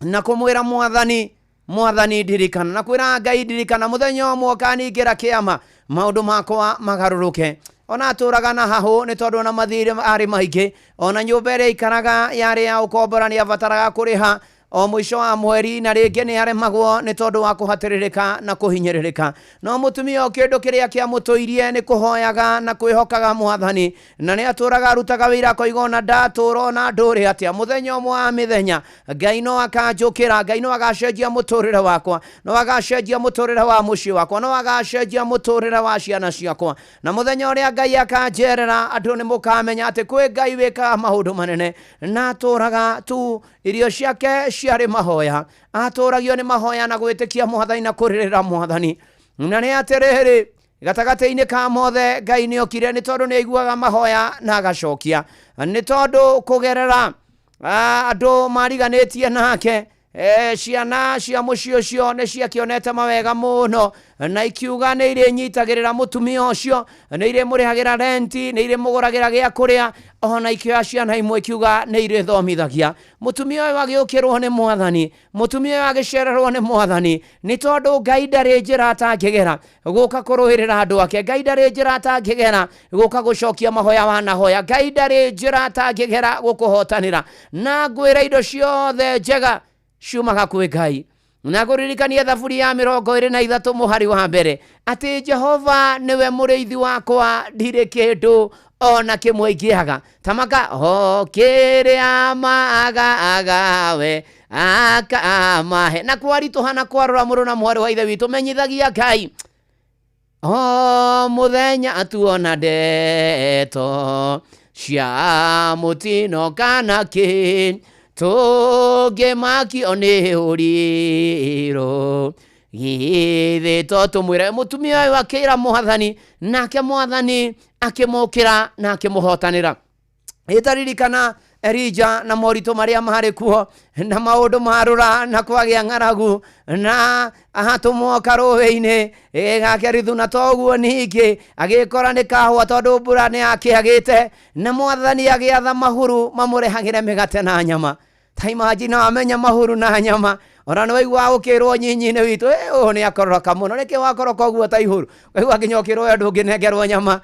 na kũmwĩra Mwathani, Mwathani ndirikana, na kwĩra Ngai ndirikana mũthenya ũmwe ũkaningĩra kĩama maũndũ makwa magarũrũke. Ona atũraga na hahũ, nĩ tondũ ona mathirĩ arĩ maingĩ, ona nyũmba ĩrĩa aikaraga yarĩ ya ũkombora, nĩ abataraga kũrĩha o mũico wa mweri, na rĩngĩ nĩ aremagwo nĩ tondũ wa kũhatĩrĩrĩka na kũhinyĩrĩrĩka. No mũtumia ũyũ kĩndũ kĩrĩa kĩamũtũirie nĩ kũhoyaga na kwĩhokaga Mwathani, na nĩ atũraga arutaga wĩra akoiga ona ndatũra ona ndũrĩ atĩa, mũthenya ũmwe wa mĩthenya Ngai no akanjũkĩra, Ngai no agacenjia mũtũrĩre wakwa, no agacenjia mũtũrĩre wa mũciĩ wakwa, no agacenjia mũtũrĩre wa ciana ciakwa. Na mũthenya ũrĩa Ngai akanjerera, andũ nĩ mũkamenya atĩ kwĩ Ngai wĩkaga maũndũ manene. Na atũraga tu irio ciake ciarĩ mahoya, atũragio nĩ mahoya na gwĩtĩkia Mwathani na kũrĩrĩra Mwathani. Na nĩ atĩrĩrĩ, gatagatĩ-inĩ ka mothe Ngai nĩ okire, nĩ tondũ nĩ aiguaga mahoya na agacokia, nĩ tondũ kũgerera andũ mariganĩtie nake, ciana cia mũciĩ ũcio nĩ ciakĩonete mawega mũno, na ikiuga nĩ irĩnyitagĩrĩra mũtumia ũcio, nĩ irĩmũrĩhagĩra renti, nĩ irĩmũgũragĩra gĩa kũrĩa, ona ikĩoya ciana imwe ikiuga nĩ irĩthomithagia. Mũtumia ũyũ agĩũkĩrwo nĩ Mwathani, mũtumia ũyũ agĩcererwo nĩ Mwathani, nĩ tondũ Ngai ndarĩ njĩra atangĩgera gũka kũrũĩrĩra andũ ake, Ngai ndarĩ njĩra atangĩgera gũka gũcokia mahoya wanahoya, Ngai ndarĩ njĩra atangĩgera gũkũhotanĩra. Na ngwĩra indo ciothe njega ciumaga kwĩ Ngai. Na kũririkania thaburi ya 23 mũhari wa mbere atĩ Jehova nĩwe mũrĩithi wakwa, ndirĩ kĩndũ ona kĩmwe ingĩaga. Tamaka o kĩrĩa magaga we akamahe. Na kwaritũha na kwarora, mũrũ na mwarĩ wa Ithe witũ, menyithagia Ngai o mũthenya tuona ndeto cia mũtino kana kĩ, tũngĩmakio nĩ ũrirũ githĩ to tũmwĩre. Mũtumia ũyũ akĩra Mwathani, nake Mwathani akĩmũkĩra na akĩmũhotanĩra. Ĩtaririkana Elija na moritũ marĩa marĩ kuo na maũndũ marũra na kwagĩa ng'aragu na ahatũmwo karũĩ-inĩ gakerithu, na toguo ningĩ agĩkora nĩ kahũa tondũ mbura nĩ yakĩagĩte, na Mwathani agĩatha mahuru mamũrehagĩre mĩgate na nyama. Ta imagine wamenya mahuru na nyama, ona nĩ waigua ũkĩrwo nyinyi-inĩ witũ, ũyũ nĩ akoroka mũno, nĩkĩ wakoroka ũguo ta ihuru, waigua nginya ũkĩrwo we ndũngĩnengerwo nyama.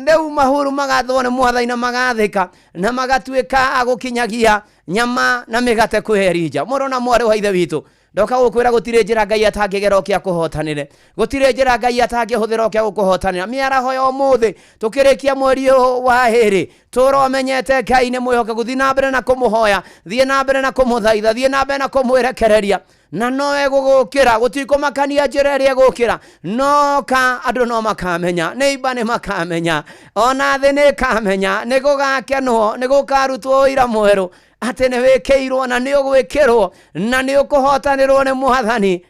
Rĩu mahuru magathwo nĩ Mwathani na magathĩka na magatuĩka a gũkinyagia nyama na mĩgate kwĩ Elija. Mũrũ na mwarĩ wa Ithe witũ, ndoka gũkwĩra gũtirĩ njĩra Ngai atangĩgera ũkĩa kũhotanĩre, gũtirĩ njĩra Ngai atangĩhũthĩra ũkĩa gũkũhotanĩra. Mĩaraho ya ũmũthĩ tũkĩrĩkia mweri ũyũ wa ĩrĩ, tũra ũmenyete Ngai nĩ mwĩhokeku. Thiĩ na mbere na kũmũhoya, thiĩ na mbere na kũmũthaitha, thiĩ na mbere na kũmwĩrekereria, na no egũgũkĩra. Gũtikũmakania njĩra ĩrĩa ĩgũkĩra, no ka andũ no makamenya, nĩ imba nĩ makamenya, ona thĩ nĩ ĩkamenya, nĩ gũgakenwo, nĩ gũkarutwo ũira mwerũ atĩ nĩ wĩkĩirwo na nĩ ũgwĩkĩrwo na nĩ ũkũhotanĩrwo nĩ Mwathani.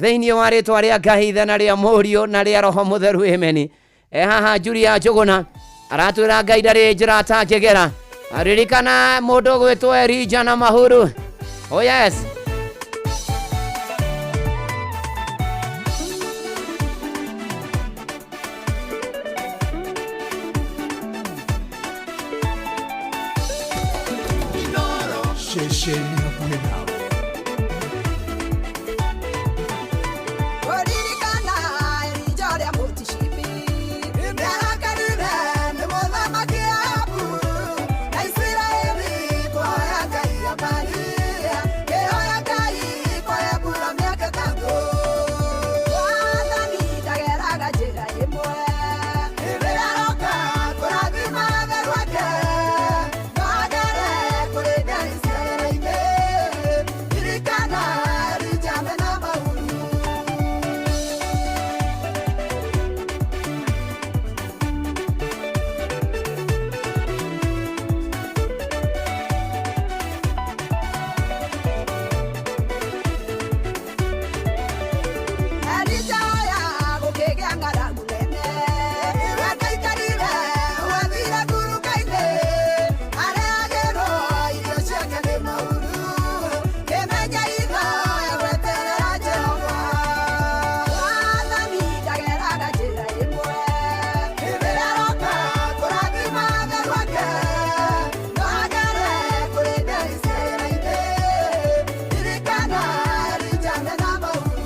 Thĩinĩ wa rĩtwa rĩa Ngai Ithe na rĩa Mũriũ na rĩa Roho Mũtheru, ameni. Haha Julia Njũgũna aratwĩra Ngai ndarĩ njĩra atangĩgera. Ririkana mũndũ ũgwĩtwo Elija na mahuru. Oh yes. Ceceni hakuhĩ nawe. Kũririkana Elija ũrĩa Mũtishibi, nĩarakarire nĩ mũthamaki Ahabu, na Isiraeli kũhoya Ngai Amaria, kĩhoya Ngai kũhe mbura mĩaka ĩtatũ. Mwathani ndageraga njĩra ĩmwe, rĩrĩa aroka kũrathima atheru ake, no agere kũrĩ nderi ciarĩra-inĩ. Ririkana Elija mena mahuru. Elija oya gũkĩgĩa ng'aragu nene, we ndaikarire, wathire ngurunga-inĩ, arehagĩrwo irio ciake nĩ mahuru, kĩmenya itho ya gweterera Jehova. Mwathani ndageraga njĩra ĩmwe, rĩrĩa aroka kũrathima atheru ake, no agere kũrĩ nderi ciarĩra-inĩ. Ririkana Elija mena mahuru.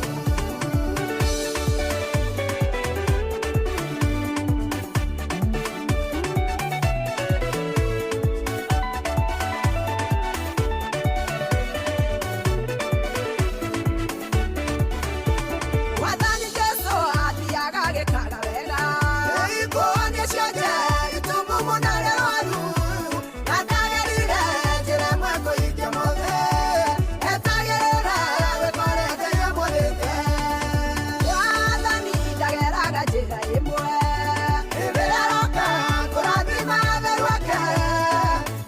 Mwathani Jesũ athiaga agĩkaga wega, ikuonia cionje itumumu na arĩa arwaru, na ndagerire njĩra ĩmwe kũhingia mothe, etagĩrĩra gwĩka ũrĩa Ngai amwĩrĩte. Mwathani ndageraga njĩra ĩmwe, rĩrĩa aroka kũrathima atheru ake,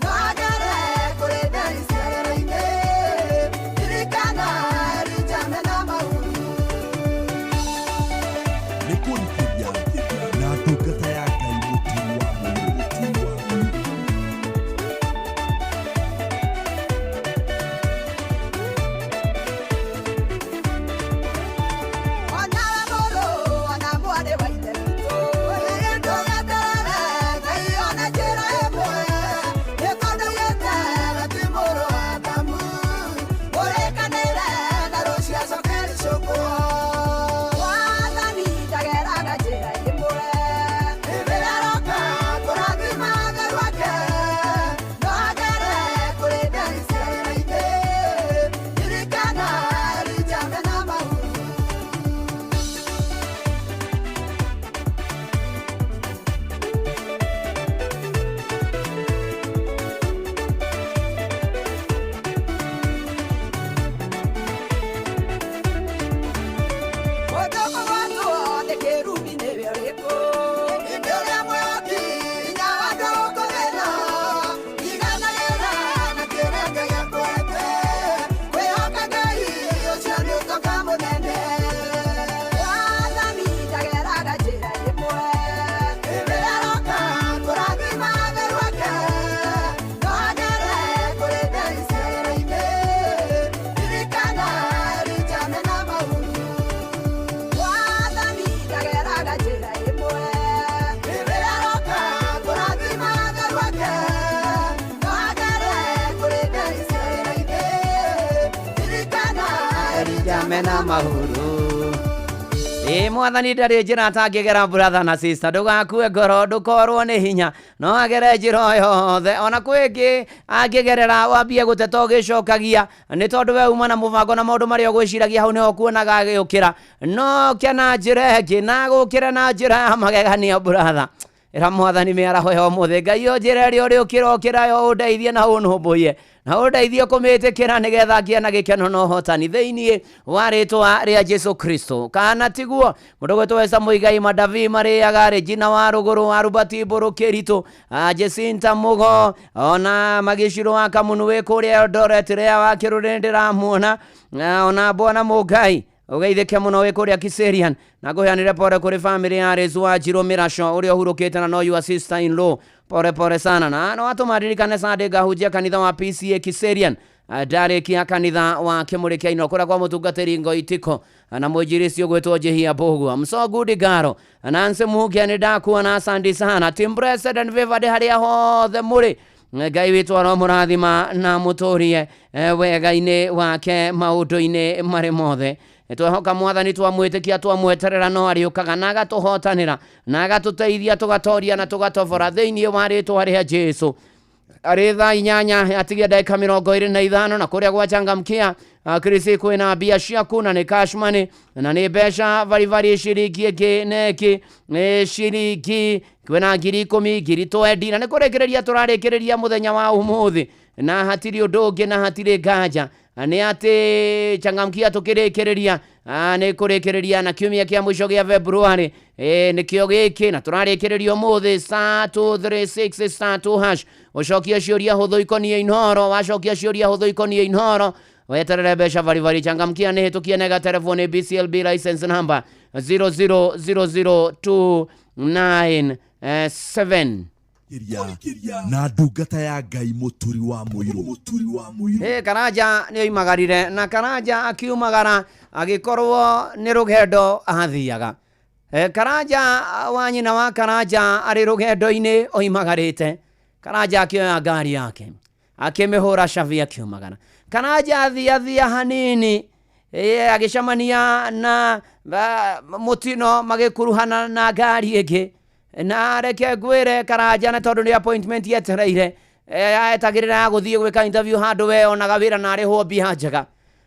no agere kũrĩ nderi ciarĩra-inĩ. Ririkana Elija mena mahuru. Nĩ kũrikĩria na ndungata ya Ngai Mũturi wa Mũrũ. Onawe mũrũ ona mwarĩ wa ithe witũ, ndũgeterere Ngai one njĩra ĩmwe, nĩ tondũ gĩte we ti mũrũ wa Adamu, ũrĩkanĩre na rũciũ acoke rĩcũkwo. Mwathani ndageraga njĩra ĩmwe, rĩrĩa aroka kũrathima atheru ake, no agere kũrĩ nderi ciarĩra-inĩ. Ririkana Elija mena mahuru. Mũndũ kũgwatwo nĩ kĩrumi nĩwe ũrĩkũ? Nĩ ũrĩa mwĩhoki hinya wa andũ gũkũ thĩ ĩno, iganagĩra na kĩrĩa Ngai akũhete. Kwĩhoka Ngai ũcio nĩ ũtonga mũnene. Mwathani ndageraga njĩra ĩmwe, rĩrĩa aroka kũrathima atheru ake, no agere kũrĩ nderi ciarĩra-inĩ. Ririkana Elija mena mahuru. Mwathani ndageraga njĩra ĩmwe, rĩrĩa aroka kũrathima atheru ake, no agere kũrĩ nderi ciarĩra-inĩ. Ririkana Elija mena mahuru. Ĩ mwathani ndarĩ njĩra atangĩgera brother na sister, ndũgakue ngoro, ndũkorwo nĩ hinya, no agere njĩra o yothe ona kwĩ ĩngĩ angĩgerera wambie gũteta ũgĩcokagia, nĩ tondũ we uma na mũbango na maũndũ marĩa ũgwĩciragia hau nĩho ũkuonaga agĩũkĩra, no ke na njĩra ĩngĩ na gũkĩre na njĩra ya magegania brother. Ĩra mwathani mĩaraho ya ũmũthĩ, Ngai o njĩra ĩrĩa ũrĩũkĩra ũkĩra yo ũndeithie na ũnũmbũiye na ũndeithie kũmĩtĩkĩra nĩgetha ngĩe na gĩkeno na ũhotani thĩinĩ wa rĩtwa rĩa Jesu Kristo. Kana tiguo mũndũ gwĩtwo Esa Mũigai Madavi marĩaga Regina wa Rũgũrũ wa Rubati Mbũrũ Kĩritũ, Jacinta Mũgo ona Magicirũ wa Kamunu wĩ kũrĩa Eldoret rĩa wa Kĩrũrĩ ndĩramuona, ona Bwana Mũngai ugeithĩke mũno wĩ kũrĩa Kiserian, na ngũheanĩre pore kũrĩ famĩlĩ ya Rezu wa Njirũ Mĩraco ũrĩa ũhurũkĩte na no your sister in law, pore pore sana. Na no atũma ndirikane Sunday ngahunjia kanitha wa PCA Kiserian, ndarĩkia kanitha wa Kĩmũrĩ kĩa Ino kũrĩa kwa mũtungatĩri Ngoitiko na mwĩnjirisi ũgwĩtwo Njĩhia Mbũgua Msogudi Garo Nancy Mugia nĩ ndakuona, asante sana. Team Blessed and Favored harĩa hothe mũrĩ. Ngai witũ aromũrathima na mũtũrie wega-inĩ wake maũndũ-inĩ marĩ mothe. Twehoka mwathani, twamwĩtĩkia, twamweterera, no arĩũkaga na agatũhotanĩra na agatũteithia, tũgatoria na tũgatobora thĩinĩ wa rĩtwa rĩa Jesu. Arĩ thaa 8 atigia ndagĩka 25, na kũrĩa gwa Changamkia Krisi kwĩna mbia ciaku, na nĩ cash money, na nĩ mbeca baribari, ciringi ĩngĩ na ĩngĩ, nĩ ciringi kwĩna 10,000, 20,000, na nĩ kũrĩkĩrĩria tũrarĩkĩrĩria mũthenya wa ũmũthĩ, na hatirĩ ũndũ ũngĩ na hatirĩ nganja nĩ atĩ Changamkia tũkĩrĩkĩrĩria, nĩ kũrĩkĩrĩria na kiumia kĩa mũico gĩa February, nĩkĩo gĩkĩ, na tũrarĩkĩrĩria ũmũthĩ. *236 *2# ũcokie ciũria hũthũ ikoniĩ Inoro. Wacokia ciũria hũthũ ikoniĩ Inoro, weterere mbeca baribari. Changamkia nĩ hĩtũkie nega telefoni BCLB license number 0000297. Na ndungata ya Ngai Mũturi wa Mũirũ. Ĩ Karanja nĩ oimagarire, na Karanja akiumagara agĩkorwo nĩ rũgendo athiaga. Karanja wa nyina wa Karanja arĩ rũgendo-inĩ oimagarĩte, Karanja akĩoya ngari yake akĩmĩhũra cabi akiumagara. Karanja athiathia hanini, agĩcemania na mũtino, magĩkuruhana na ngari ĩngĩ. Na reke ngwĩre, Karanja nĩ tondũ nĩ appointment yetereire, etagĩrĩra ya gũthiĩ gwĩka interview handũ we onaga wĩra na arĩhwo mbia njega.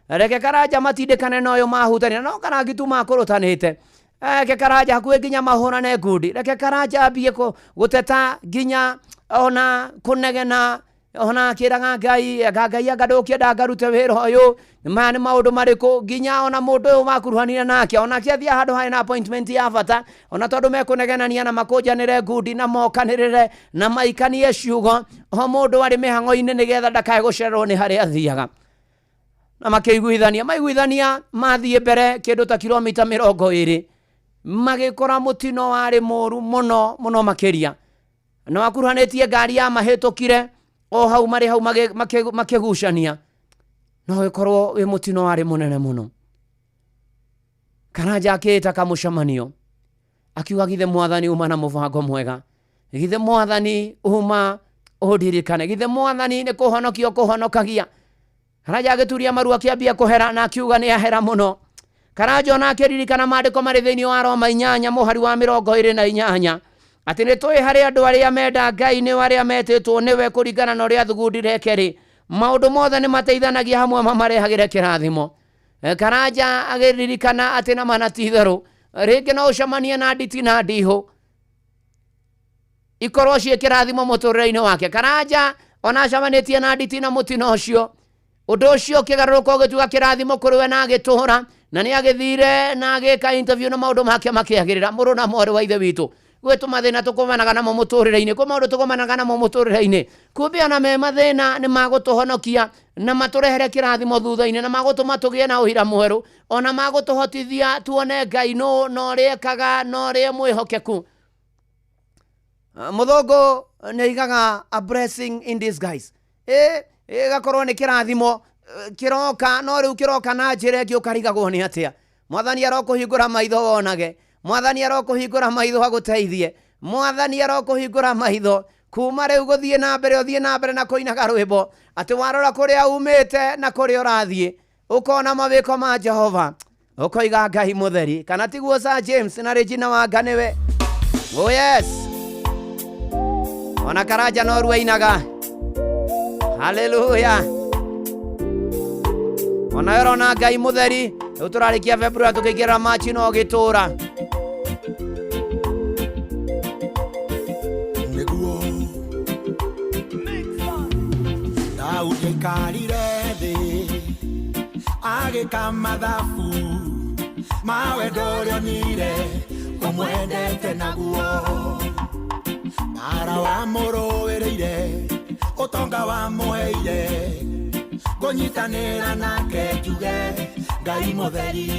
Reke Karanja matindĩkane na ũyũ mahutania, no karangi tu makũrũtanĩte. Reke Karanja hakuhĩ nginya mahũrane ngundi. Reke Karanja ambie gũteta nginya ona kũnegena, ona akĩraga Ngai, anga Ngai anga ndũkĩenda ngarute wĩra ũyũ, maya nĩ maũndũ marĩkũ? Nginya ona mũndũ ũyũ makuruhanire nake, ona akĩathiĩ handũ harĩ na appointment ya bata, ona tondũ mekũnegenania na makũnjanĩre ngundi na mokanĩrĩre na maikanie ciugo, o mũndũ arĩ mĩhang'o-inĩ nĩgetha ndakae gũcererwo nĩ harĩa athiaga. Na makĩiguithania, maiguithania, mathiĩ mbere kĩndũ ta kilomita 20, magĩkora mũtino warĩ mũru mũno mũno makĩria, na wakuruhanĩtie ngari ya mahĩtũkire o hau marĩ hau makĩgucania, no ĩkorwo wĩ mũtino warĩ mũnene mũno. Karanja akĩĩta kamũcemanio akiuga, githĩ mwathani uma na mũbango mwega, githĩ mwathani uma ũndirikane, githĩ mwathani nĩ kũhonokio kũhonokagia. Karanja agĩturia maru akĩambia kũhera, na akiuga nĩ ahera mũno. Karanja ona akĩririkana maandĩko marĩ thĩinĩ wa Roma 8 mũhari wa 28, atĩ nĩ tũĩ harĩ andũ arĩa menda Ngai, nĩ arĩa metĩtwo nĩwe kũringana na ũrĩa athugundire kerĩ, maũndũ mothe nĩ mateithanagia hamwe mamarehagĩre kĩrathimo. Karanja agĩririkana atĩ na mana ti itherũ, rĩngĩ no ũcemanie na nditi na ndihũ ikorwo ciĩ kĩrathimo mũtũrĩre-inĩ wake. Karanja ona acemanĩtie na nditi na mũtino ũcio, ũndũ ũcio ũkĩgarũrũka ũgĩtuĩka kĩrathimo kũrĩ we, na agĩtũũra, na nĩ agĩthire na agĩka interview na maũndũ make makĩagĩrĩra. Mũrũ na mwarĩ wa ithe witũ, gwĩ tũmathĩna tũkomanaga namo mũtũrĩre-inĩ, kwĩ maũndũ tũkomanaga namo mũtũrĩre-inĩ, kumbe ona me mathĩna nĩ magũtũhonokia na matũrehere kĩrathimo thutha-inĩ, na magũtũma tũgĩe na ũira mwerũ, ona magũtũhotithia tuone Ngai nũ na ũrĩa ekaga na ũrĩa mwĩhokeku. Mũthũngũ nĩ aigaga a blessing in disguise, ĩgakorwo nĩ kĩrathimo kĩroka, no rĩu kĩroka na njĩra ĩngĩ ũkarigagwo nĩ atĩa. Mwathani arokũhingũra maitho wonage, mwathani arokũhingũra maitho agũteithie, mwathani arokũhingũra maitho kuma rĩu gũthiĩ na mbere, ũthiĩ na mbere na kũinaga rwĩmbo atĩ warora kũrĩa umĩte na kũrĩa ũrathiĩ, ũkona mawĩko ma Jehova, ũkoiga Ngai mũtheri. Kana tiguo Sir James na Regina Wanga nĩwe? Oh yes, ona Karanja no ruo ainaga. Haleluya. Ona ĩrona Ngai mũtheri. Rĩu tũrarĩkia February tũkĩingĩra Machi, no gĩtũra. Nĩguo Daudi aikarire thĩ agĩka mathabu ma wendo ũrĩa onire ũmwendete naguo, mara wamũrũĩrĩire, ũtonga wamũheire, ngũnyitanĩra nake njuge Ngai mũtheri.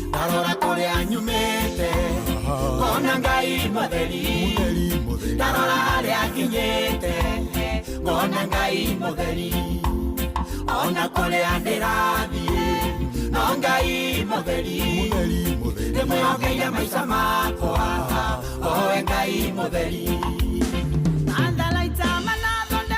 Ndarora kũrĩa nyumĩte ngona Ngai mũtheri, ndarora harĩa nginyĩte ngona Ngai mũtheri, ona kũrĩa ndĩrathiĩ no Ngai mũtheri, ndĩmwĩhokeire maica makwa owe Ngai mũtheri. Andalaita manathondekire.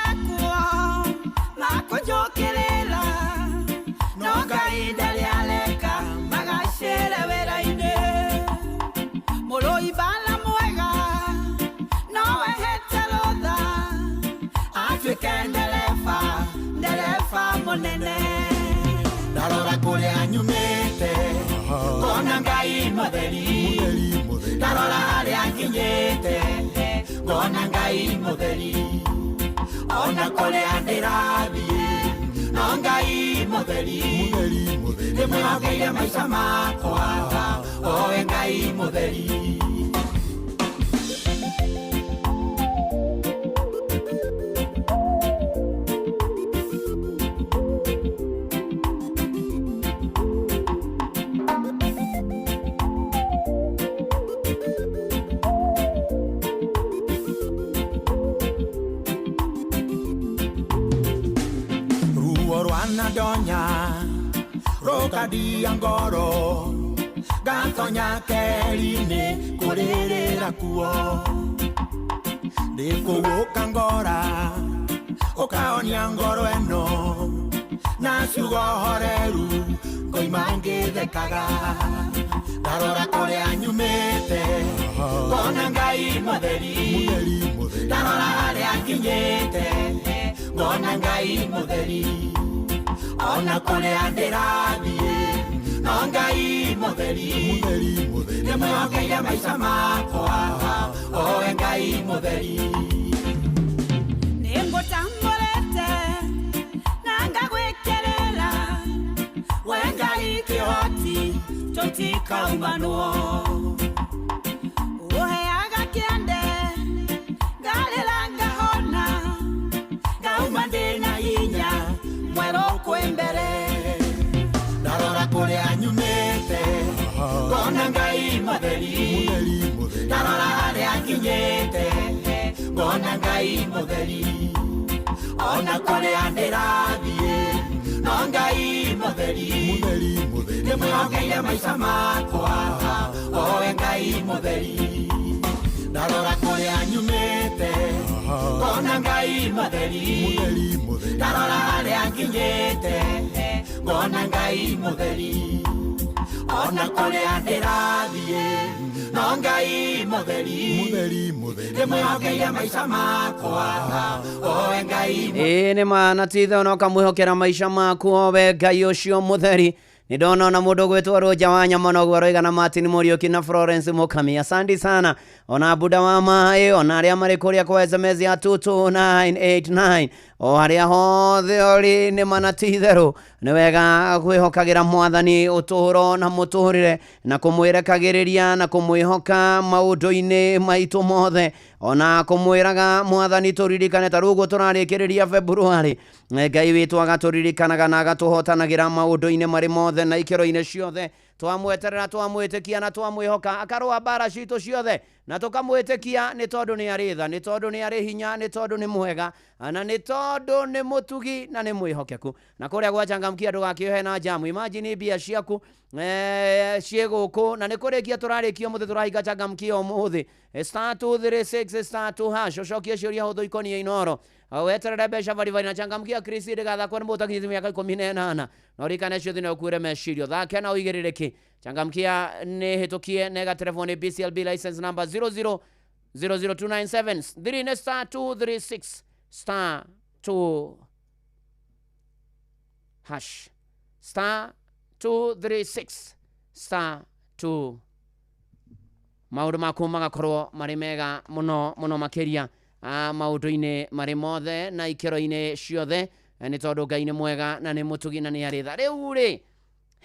Ngai mũtheri, ndarora harĩa nginyĩte ngona Ngai mũtheri, ona kũrĩa ndĩrathiĩ no Ngai mũtheri, ndĩmwĩhokeire maica makwa owe Ngai mũtheri. Donya rokadia ngoro gatonya keri-inĩ kũrĩrĩra kuo ndĩkũgũka ngora ũkaonia ngoro ĩno na ciugo horeru ngoima ngĩthekaga ndarora kũrĩa nyumĩte ngona Ngai mũtheri, ndarora harĩa nginyĩte ngona Ngai mũtheri, ona kũrĩa ndĩrathiĩ no Ngai mũtheri, ndĩmwĩhokeire maica makwa owe Ngai mũtheri. Nĩngũtambũrĩte na ngagwĩkĩrĩra we Ngai kĩhoti tũtikaumanwo ũheaga kĩande ngarĩra ngahona ngauma ndĩna hinya mwerũ kwĩ mbere. Ndarora kũrĩa nyumĩte ngona Ngai mũtheri, ndarora harĩa nginyĩte ngona Ngai mũtheri, ona kũrĩa ndĩrathiĩ no Ngai mũtheri, ndĩmwĩhokeire maica makwa owe Ngai mũtheri. Ndarora kũrĩa nyumĩte ngona Ngai mũtheri, ndarora harĩa nginyĩte ngona Ngai mũtheri, ona kũrĩa ndĩrathiĩ no Ngai mũtheri, ndĩmwĩhokeire maica makwa owe Ngai. Ĩĩ nĩ ma na ti itherũ no ũkamwĩhokera maica maku owe Ngai ũcio mũtheri. Nĩ ndona ona mũndũ ũgwĩtwo Rũnja wa Nyama noguo aroiga na Martin Mũriũki na Florence Mũkami. Asante sana ona Buda wa Maĩ ona arĩa marĩ kũrĩa kwa SMS ya 22989 o harĩa hothe ũrĩ nĩ ma na ti itherũ nĩ wega kwĩhokagĩra mwathani ũtũũro na mũtũrĩre na kũmwĩrekagĩrĩria na kũmwĩhoka maũndũ-inĩ maitũ mothe ona kũmwĩraga mwathani tũririkane ta rĩu ũguo tũrarĩkĩrĩria February Ngai witũ agatũririkanaga na agatũhotanagĩra maũndũ-inĩ marĩ mothe na ikĩro-inĩ ciothe twamweterera twamwĩtĩkia na twamwĩhoka akarũa mbara citũ ciothe na tũkamwĩtĩkia nĩ tondũ nĩ arĩ tha nĩ tondũ nĩ arĩ hinya nĩ tondũ nĩ mwega na nĩ tondũ nĩ mũtugi na nĩ mwĩhokeku. Na kũrĩa gwa Changamkia ndũgakĩohe na jamu. Imagine mbia ciaku ciĩ gũkũ na nĩ kũrĩkia tũrarĩkia ũmũthĩ tũrahinga Changamkia ũmũthĩ *236 *2# ũcokie ciũria hũthũ ikoniĩ Inooro weterere mbeca baribari na Changamkia Chris ndĩgathakwo nĩ mũndũ ũtakinyĩtie mĩaka 18 na ũririkane ciothe no ũkuĩre meciria thake na ũigĩrĩrĩki. Changamkia nĩ hĩtũkie na ĩgaterevwo nĩ BCLB license number 0000297 3 nĩ *236 *2 hash *236 *2 maũndũ maku magakorwo marĩ mega mũno mũno makĩria maũndũ-inĩ marĩ mothe na ikĩro-inĩ ciothe nĩ tondũ Ngai nĩ mwega na nĩ mũtugi na nĩ arĩ tha. Rĩu rĩ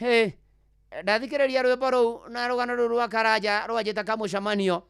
hĩ ndathikĩrĩria rwĩmbo rũu na rũgano rũu rwa Karanja rwanjĩta kamũcemanio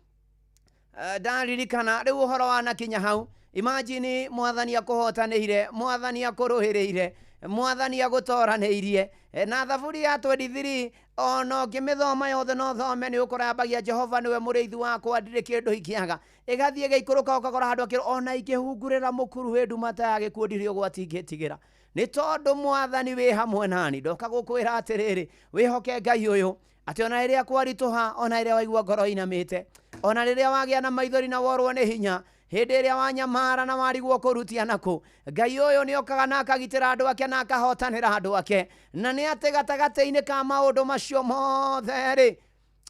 ndaririkana rĩu ũhoro wanakinya hau. Imagine mwathani akũhotanĩire mwathani akũrũhĩrĩire mwathani agũtoranĩirie na thaburi ya 23 ona ũngĩmĩthoma yothe no thome nĩ ũkũrambagia Jehova nĩwe mũrĩithi wakwa ndirĩ kĩndũ ingĩaga ĩgathiĩ ĩgaikũrũka ũkakora handũ akĩrwo ona ingĩhungurĩra mũkuru wĩ nduma ta ya gĩkuũ ndirĩ ũgwati ingĩtigĩra nĩ tondũ mwathani wĩ hamwe nani. Ndoka gũkwĩra atĩrĩrĩ wĩhoke Ngai ũyũ atĩ ona rĩrĩa kwaritũha ona rĩrĩa waigua ngoro inamĩte ona rĩrĩa wagĩa na maithori na worwo nĩ hinya hĩndĩ ĩrĩa wanyamara na warigwo kũrutia nakũ Ngai ũyũ nĩ okaga na akagitĩra andũ ake na akahotanĩra andũ ake na nĩ atĩ gatagatĩ-inĩ ka maũndũ macio mothe rĩ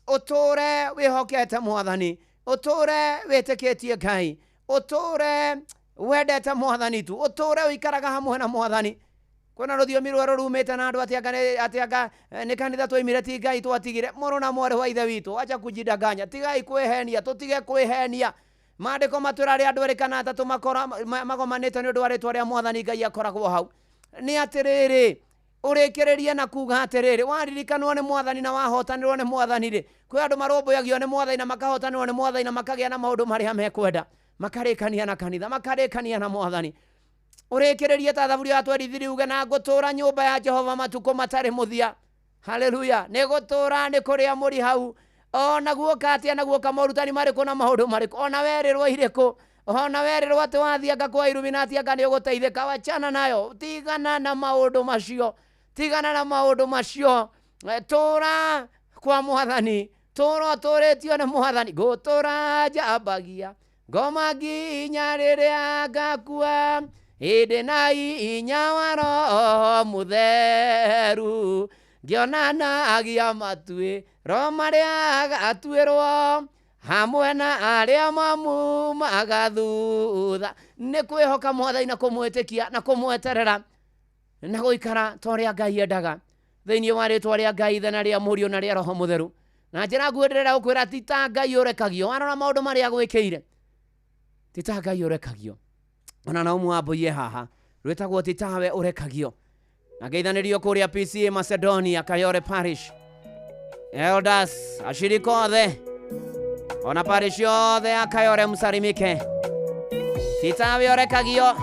ũtũre wĩhokete mwathani ũtũre wĩtĩkĩtie Ngai ũtũre wendete mwathani tu ũtũre ũikaraga hamwe na mwathani Kwĩna rũthiomi rwerũ rumĩte na andũ atĩ anga atĩ anga nĩ kanitha twaimire ti Ngai twatigire. Mũrũ na mwarĩ wa ithe witũ, acha kujidanganya, tigai kwĩhenia, tũtige kwĩhenia. Maandĩko matwĩra arĩa andũ erĩ kana atatũ magomanĩte nĩ ũndũ wa rĩtwa rĩa Mwathani Ngai akoragwo hau. Nĩ atĩrĩrĩ, ũrĩkĩrĩrie na kuga atĩrĩrĩ, waririkanwo nĩ Mwathani na wahotanĩrwo nĩ Mwathani rĩ, kwĩ andũ marũmbũyagio nĩ Mwathani na makahotanĩrwo nĩ Mwathani na makagĩa na maũndũ marĩa mekwenda, makarĩkania na kanitha, makarĩkania na Mwathani. Ũrĩkĩrĩrie ta thaburi ya 23 uge, na ngũtũũra nyũmba ya Jehova matukũ matarĩ mũthia. Haleluya. Nĩ gũtũũra nĩ kũrĩa mũri hau. Ona guoka atĩa na guoka morutani marĩkũ na maũndũ marĩkũ, ona werĩrwo irĩkũ, ona werĩrwo atĩ wathianga kwa Illuminati anga nĩ ũgũteithĩka, wachana nayo, tigana na maũndũ macio, tigana na maũndũ macio. Tũra kwa Mwathani, tũra ũtũrĩtio nĩ Mwathani. Ngũtũra njambagia ngoma nginya rĩrĩa ngakua, hĩndĩ na inya wa Roho Mũtheru, ngĩonanagia matuĩro marĩa agatuĩrwo hamwe na arĩa mamumaga thutha. Nĩ kwĩhoka Mwathani na kũmwĩtĩkia na kũmweterera na gũikara ta ũrĩa Ngai endaga thĩinĩ wa rĩtwa rĩa Ngai Ithe na rĩa Mũriũ na rĩa Roho Mũtheru. Na njĩra nguhĩ ndĩrenda gũkwĩra, ti ta Ngai ũrekagio. Warora maũndũ marĩa agwĩkĩire, ti ta Ngai ũrekagio. Ona Naumu wambũiye haha rwĩtagwo ti tawe ũrekagio. Na ngeithanĩrio kũrĩa PCA Macedonia Kayore Parish, elders ashirika othe ona parish yothe ya Kayore msalimike. Ti tawe ũrekagio.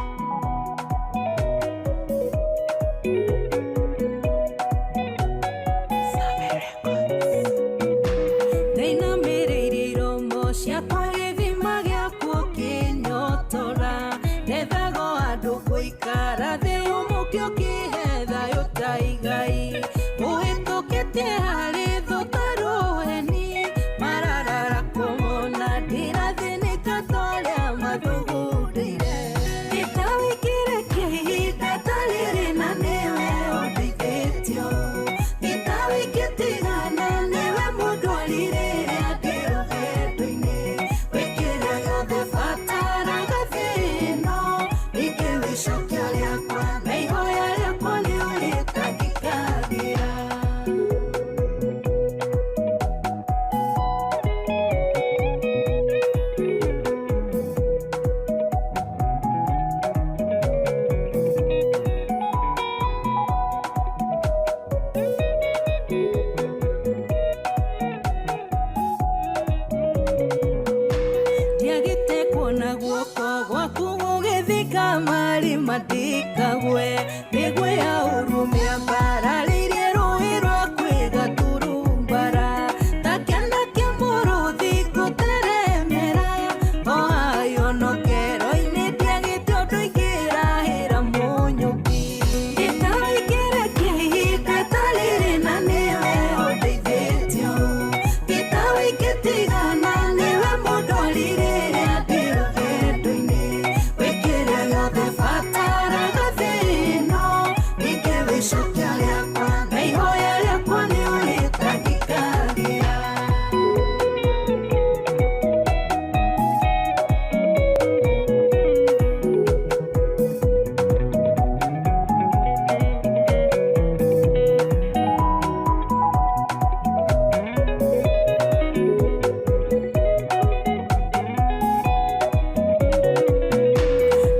Ndainamĩrĩirie iromo ciakwa gĩthima gĩakwa ũkĩnyotora, ndethago andũ gũikara thĩ ũmũke ũkĩhe thayũ ta igai, ũhĩtũkĩtie harĩ thũ ta rũheni, mararara kũmona ndĩrathĩnĩka ta ũrĩa mathugundĩire. Gĩtawĩkĩre ihinda ta rĩrĩ na nĩwe ũndeithĩtio, gĩtawĩkĩtigana nĩwe mũndũ rĩrĩa ndĩ rũgendo-inĩ, wĩkĩra yothe bataraga thĩ-ĩno, ningĩ wĩcokia rĩakwa na ihoya rĩakwa nĩ ũrĩtangĩkagĩra. Ndiagĩte kuona guoko gwaku gũgĩthika marima ndikagwe, mĩguĩ ya ũru mĩambararĩirie rũĩ rwa kwĩgaturumbara, ta kĩana kĩa mũrũthi ngũteremera, o hayonokero-inĩ ndiagĩte ũndũ ingĩrahĩra mũnyũki. Gĩtawĩkĩrekia ihinda ta rĩrĩ na nĩwe ũndeithĩtio, gĩtawĩkĩtigana nĩwe mũndũ rĩrĩa ndĩ rũgendo-inĩ, wĩkĩra yothe bataraga thĩ-ĩno, ningĩ wĩcokia rĩakwa na ihoya rĩakwa nĩ ũrĩtangĩkagĩra.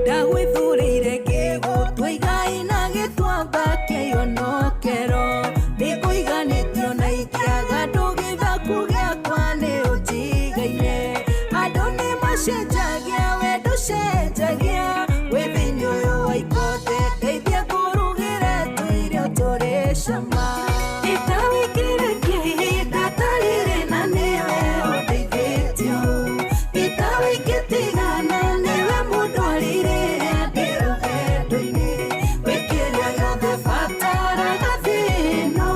Ndagwĩthurĩire ngĩgũtua igai na gĩtuamba kĩa ionokero, nĩngũiganĩtio na ingĩaga ndũgĩthaku gĩakwa nĩ ũnjigaine. Andũ nĩmacenjagia, we ndũcenjagia, wĩ thĩinĩ ũyũ wa ikonde, ndeithia ngũrugĩre tũirio tũrĩ cama. Gĩtawĩkĩrekia ihinda ta rĩrĩ na nĩwe ũndeithĩtio, gĩtawĩkĩtigana nĩwe mũndũ rĩrĩa ndĩ rũgendo-inĩ, wĩkĩra yothe bataraga thĩ-ĩno,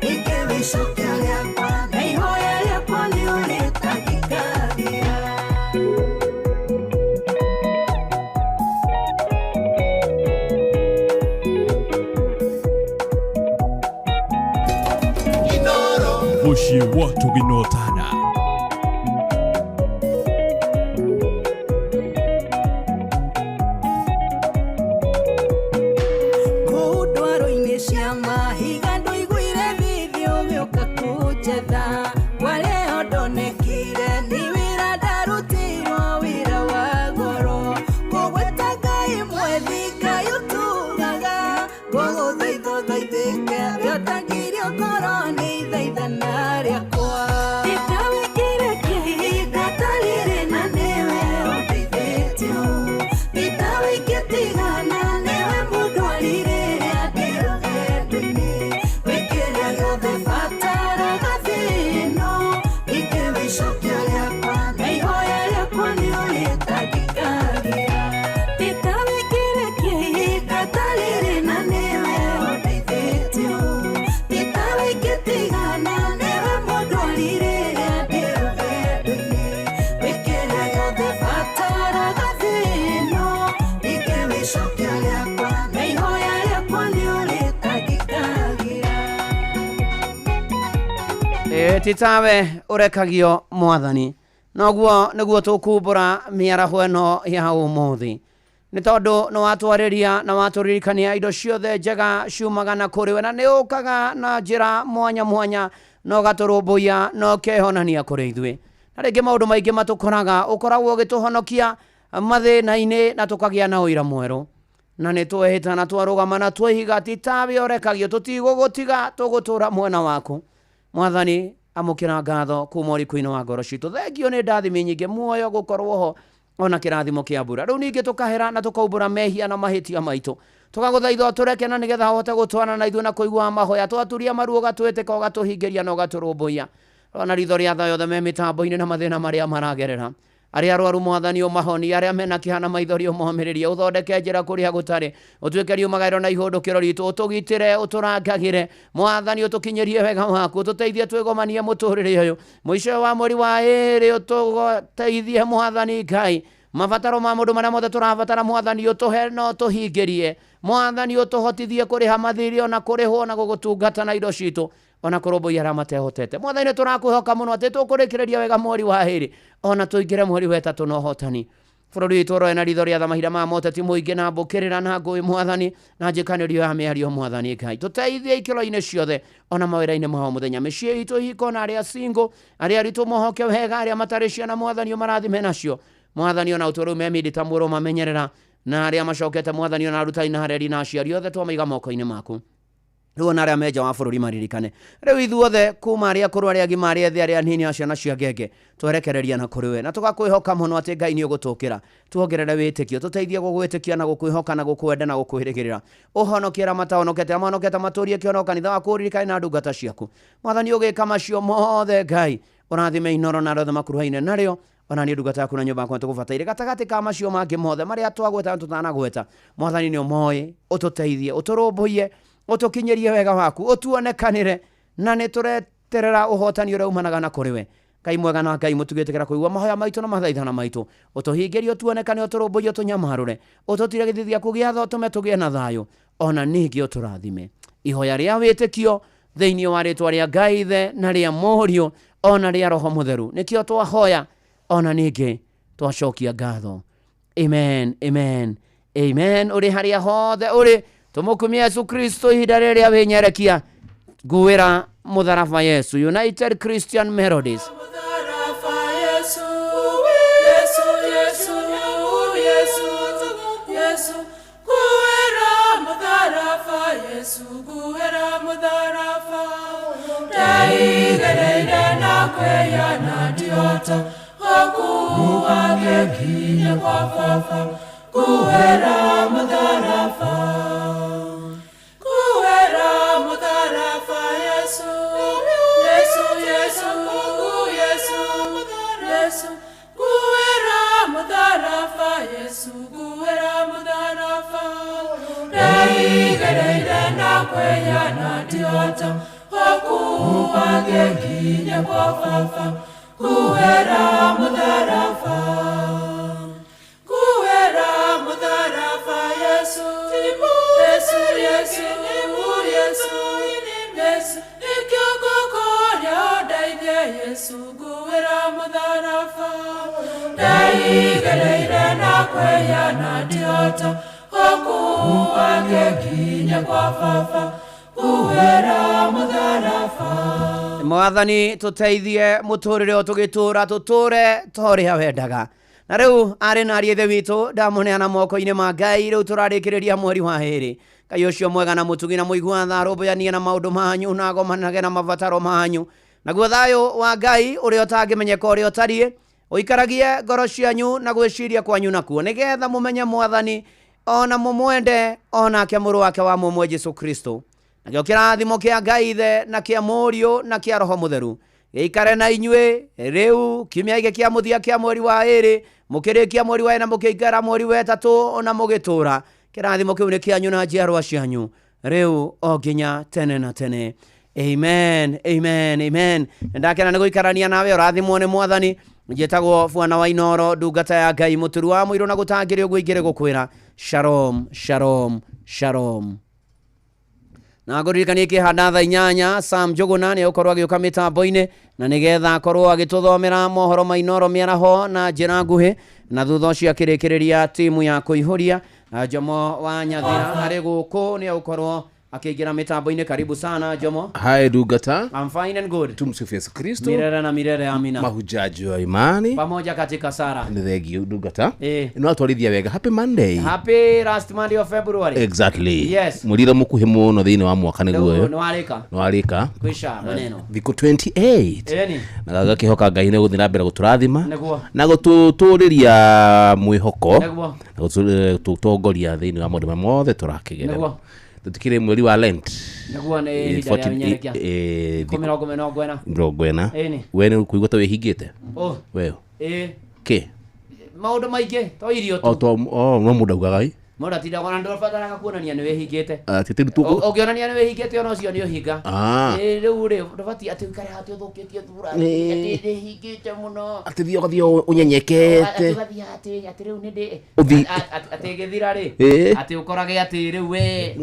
ningĩ wĩcokia rĩakwa na ihoya rĩakwa nĩ ũrĩtangĩkagĩra. Mũciĩ wa Tũginotana. Kũu Wĩcokia rĩakwa na ihoya rĩakwa nĩ ũrĩtangĩkagira. Ĩ ti tawe ũrekagio mwathani noguo nĩguo tũkumbũra mĩaraho ĩno ya ũmũthĩ nĩ tondũ nĩ watwarĩria na watũririkania indo ciothe njega ciumaga na kũrĩ we na nĩ ũkaga na njĩra mwanya mwanya na ũgatũrũmbũiya na ũkehonania kũrĩ ithuĩ na rĩngĩ maũndũ maingĩ matũkoraga ũkoragwo ũgĩtũhonokia mathĩna-inĩ na tũkagĩa na ũira mwerũ na nĩ twehĩta na twarũgama na twehiga ti tawe ũrekagio tũtigũgũtiga tũgũtũra mwena waku mwathani amũkĩra ngatho kuma ũriku-inĩ wa ngoro citũ thengio nĩ ndathimi nyingĩ muoyo gũkorwo ho ona kĩrathimo kĩa mbura rĩu ningĩ tũkahera na tũkaumbũra mehia na mahĩtia maitũ tũgagũthaitha ũtũreke na nĩgetha ũhote gũtwana na ithuĩ na kũigua mahoya twaturia maru ũgatwĩtĩka ũgatũhingĩria na ũgatũrũmbũiya ona ritho rĩa tha yothe me mĩtambo-inĩ na mathĩna marĩa maragerera arĩa arwaru mwathani ũmahonie arĩa mena kĩeha na maithori ũmomĩrĩrie ũthondeke njĩra kũrĩa gũtarĩ ũtuĩke riumagaĩro na ihũndũkĩro ritũ ũtũgitĩre ũtũrangagĩre mwathani ũtũkinyĩrie wega waku ũtũteithie twĩgomanie mũtũrĩre ũyũ mũico wa mweri wa ĩrĩ ũtũteithie mwathani ngai mabataro ma mũndũ marĩa mothe tũrabatara mwathani ũtũhe na ũtũhingĩrie mwathani ũtũhotithie kũrĩha mathirĩ ona kũrĩhwo na gũgũtungata na indo citũ ona kũrũmbũiya arĩa matehotete mwathani nĩ tũrakwĩhoka mũno atĩ tũkũrĩkĩrĩria wega mweri wa ĩrĩ ona tũingĩre mweri wa ĩtatũ na ũhotani bũrũri witũ ũroe na ritho rĩa tha mahinda ma moteti mũingĩ na mbũkĩrĩra na ngũĩ mwathani na njĩkanĩrio ya mĩario mwathani ngai tũteithie ikĩro-inĩ ciothe ona mawĩra-inĩ ma o mũthenya mĩciĩ itũ ihiko na arĩa single arĩa aritũ mohoke wega arĩa matarĩ ciana mwathani ũmarathime nacio mwathani ona ũtũũre me mĩndĩ ta mwĩrũ mamenyerera na arĩa macokete mwathani ona arutani na areri na aciari othe twamaiga moko-inĩ maku rĩu ona arĩa me nja wa bũrũri maririkane rĩu ithuothe kuma arĩa akũrũ arĩa agima arĩa ethĩ arĩa anini a ciana cia ngenge twerekereria na kũrĩ we na tũgakwĩhoka mũno atĩ ngai nĩ ũgũtũkĩra tuongerere wĩtĩkio tũteithie gũgwĩtĩkia na gũkwĩhoka na gũkwenda na gũkwĩrĩgĩrĩra ũhonokie arĩa matahonokete arĩa mahonokete matũrie kĩhono kanitha waku ũririkane na ndungata ciaku mwathani ũgĩka macio mothe ngai ũrathime inoro na arĩa othe makuruhaine narĩo ona niĩ ndungata yaku na nyũmba yakwa nĩtũgũbataire gatagatĩ ka macio mangĩ mothe marĩa twagweta na tũtanagweta mwathani nĩ ũmoĩ ũtũteithie ũtũrũmbũiye ũtũkinyĩrie wega waku ũtuonekanĩre na nĩ tũreterera ũhotani ũrĩa umanaga na kũrĩ we ngai mwega na ngai mũtugĩtĩkĩra kũigua mahoya maitũ na mathaithana maitũ ũtũhingĩrie ũtuonekane ũtũrũmbũiye ũtũnyamarũre ũtũtire gĩthithi gĩaku gĩa tha ũtũme tũgĩe na thayũ ona ningĩ ũtũrathime ihoya rĩa wĩtĩkio thĩinĩ wa rĩtwa rĩa ngai ithe na rĩa mũriũ ona rĩa roho mũtheru nĩkĩo twahoya ona ningĩ twacokia ngatho amen amen amen ũrĩ harĩa hothe ũrĩ tũmũkumie yesu kristo ihinda rĩrĩa wĩnyerekia nguĩra mũtharaba yesu united christian melodies Mũtharaba Yesu, Yesu, Yesu, Yesu, Yesu, kuwera mũtharaba Yesu, kuwera mũtharaba. Ndaigereire na kwĩyana ndihota gũkuua gĩkinye kwa baba, kuwera mũtharaba. Kuwera mũtharaba Yesu, Yesu, Yesu, Yesu, Yesu, kuwera mũtharaba Yesu, kuwera mũtharaba. Ndaigereire na kwĩyana ndihota gũkuua gĩkinye kwa baba, kuwera mũtharaba. Kuwera mũtharaba Yesu, Yesu, Yesu, Yesu, Yesu, nĩkĩo ngũkũũria ũndeithie Yesu, nguĩra mũtharaba. Ndaigereire na kwĩyana ndihota gũkuua gĩkinye kwa baba, nguĩra mũtharaba. mwathani tũteithie mũtũrĩre ũyũ tũgĩtũra tũtũre ta ũrĩa wendaga na rĩu arĩ na ariĩ ithe witũ ndamũneana moko-inĩ ma ngai rĩu tũrarĩkĩrĩria mweri wa ĩrĩ ngai ũcio mwega na mũtugi na mũigua tha arũmbũyanie na maũndũ manyu na agomanage na mabataro manyu naguo thayũ wa ngai ũrĩa ũtangĩmenyeka ũrĩa ũtariĩ ũikaragie ngoro cianyu na gwĩciria kwanyu nakuo nĩgetha mũmenye mwathani ona mũmwende onake mũrũ wake wa mũmwe jesu kristo nakĩo kĩrathimo kĩa ngai ithe na kĩa mũriũ na kĩa roho mũtheru gĩikare na inyuĩ rĩu kiumia gĩkĩ kĩa mũthia kĩa mweri wa ĩrĩ mũkĩrĩkia mweri wa ĩna mũkĩingĩra mweri wa ĩtatũ ona mũgĩtũra kĩrathimo kĩu nĩ kĩanyu na njiarwa cianyu rĩu o nginya tene na tene amen amen amen nĩndakena nĩ gũikarania nawe ũrathimwo nĩ mwathani njĩtagwo bwana wa inoro ndungata ya ngai mũturu wa mũirũ na gũtangĩrĩ ũguo ingĩrĩ gũkwĩra Shalom, shalom, shalom. Na ngũririkanie kĩhanda thaa 8 Sam Njũgũna nĩ egũkorwo agĩũka mĩtambo-inĩ na nĩgetha akorwo agĩtũthomera mohoro ma Inooro mĩaraho na njĩra nguhĩ, na thutha ũcio akĩrĩkĩrĩria timu ya kũihũria. Jomo wa Nyathira arĩ gũkũ nĩ egũkorwo akĩingĩra mĩtambo-inĩ. Karibu sana Jomo. Hi Ndungata. I'm fine and good. Tumsifu Yesu Kristo. Milele na milele amina. Mahujaji wa imani pamoja katika sara. Nĩ thengiũ Ndungata. Nĩ watwarithia wega. Happy Monday. Happy last Monday of February. Exactly. Yes. Mũrira mũkuhĩ mũno thĩinĩ wa mwaka nĩguo ũyũ. Nĩ warĩka. Nĩ warĩka. Kwisha maneno. Thikũ 28. Ĩni. Na gagakĩhoka Ngai nĩ gũthiĩ na mbere gũtũrathima. Nĩguo. Na gũtũtũrĩria mwĩhoko. Nĩguo. Na gũtũtongoria thĩinĩ wa maũndũ marĩa mothe tũrakĩgerera. Nĩguo. Tũtikĩrĩ mweri wa Lent. Nĩguo nĩ ihinda rĩa wĩnyerekia. 40. 40. Ĩni. We nĩ ũkũigua ta wĩhingĩte? Oh. We. Ĩĩ. Kĩ? Maũndũ maingĩ to irio tu. O to no mũndũ augaga ĩ. Mũndũ atindaga ona ndũbataraga kuonania nĩ wĩhingĩte. Atĩ rĩu tũkũ- Ũngĩonania nĩ wĩhingĩte ona ũcio nĩ ũhinga. Ah. Ĩĩ, rĩu rĩ ndũbatiĩ atĩ ũikare atĩ ũthũkĩtie thura atĩ ndĩhingĩte mũno. Atĩ thiĩ ũgathiĩ ũnyenyekete. Atĩ ũgathiĩ atĩ rĩu nĩ ndĩ Ũthi- atĩ gĩthira rĩ Ĩĩ. atĩ ũkorage atĩ rĩu we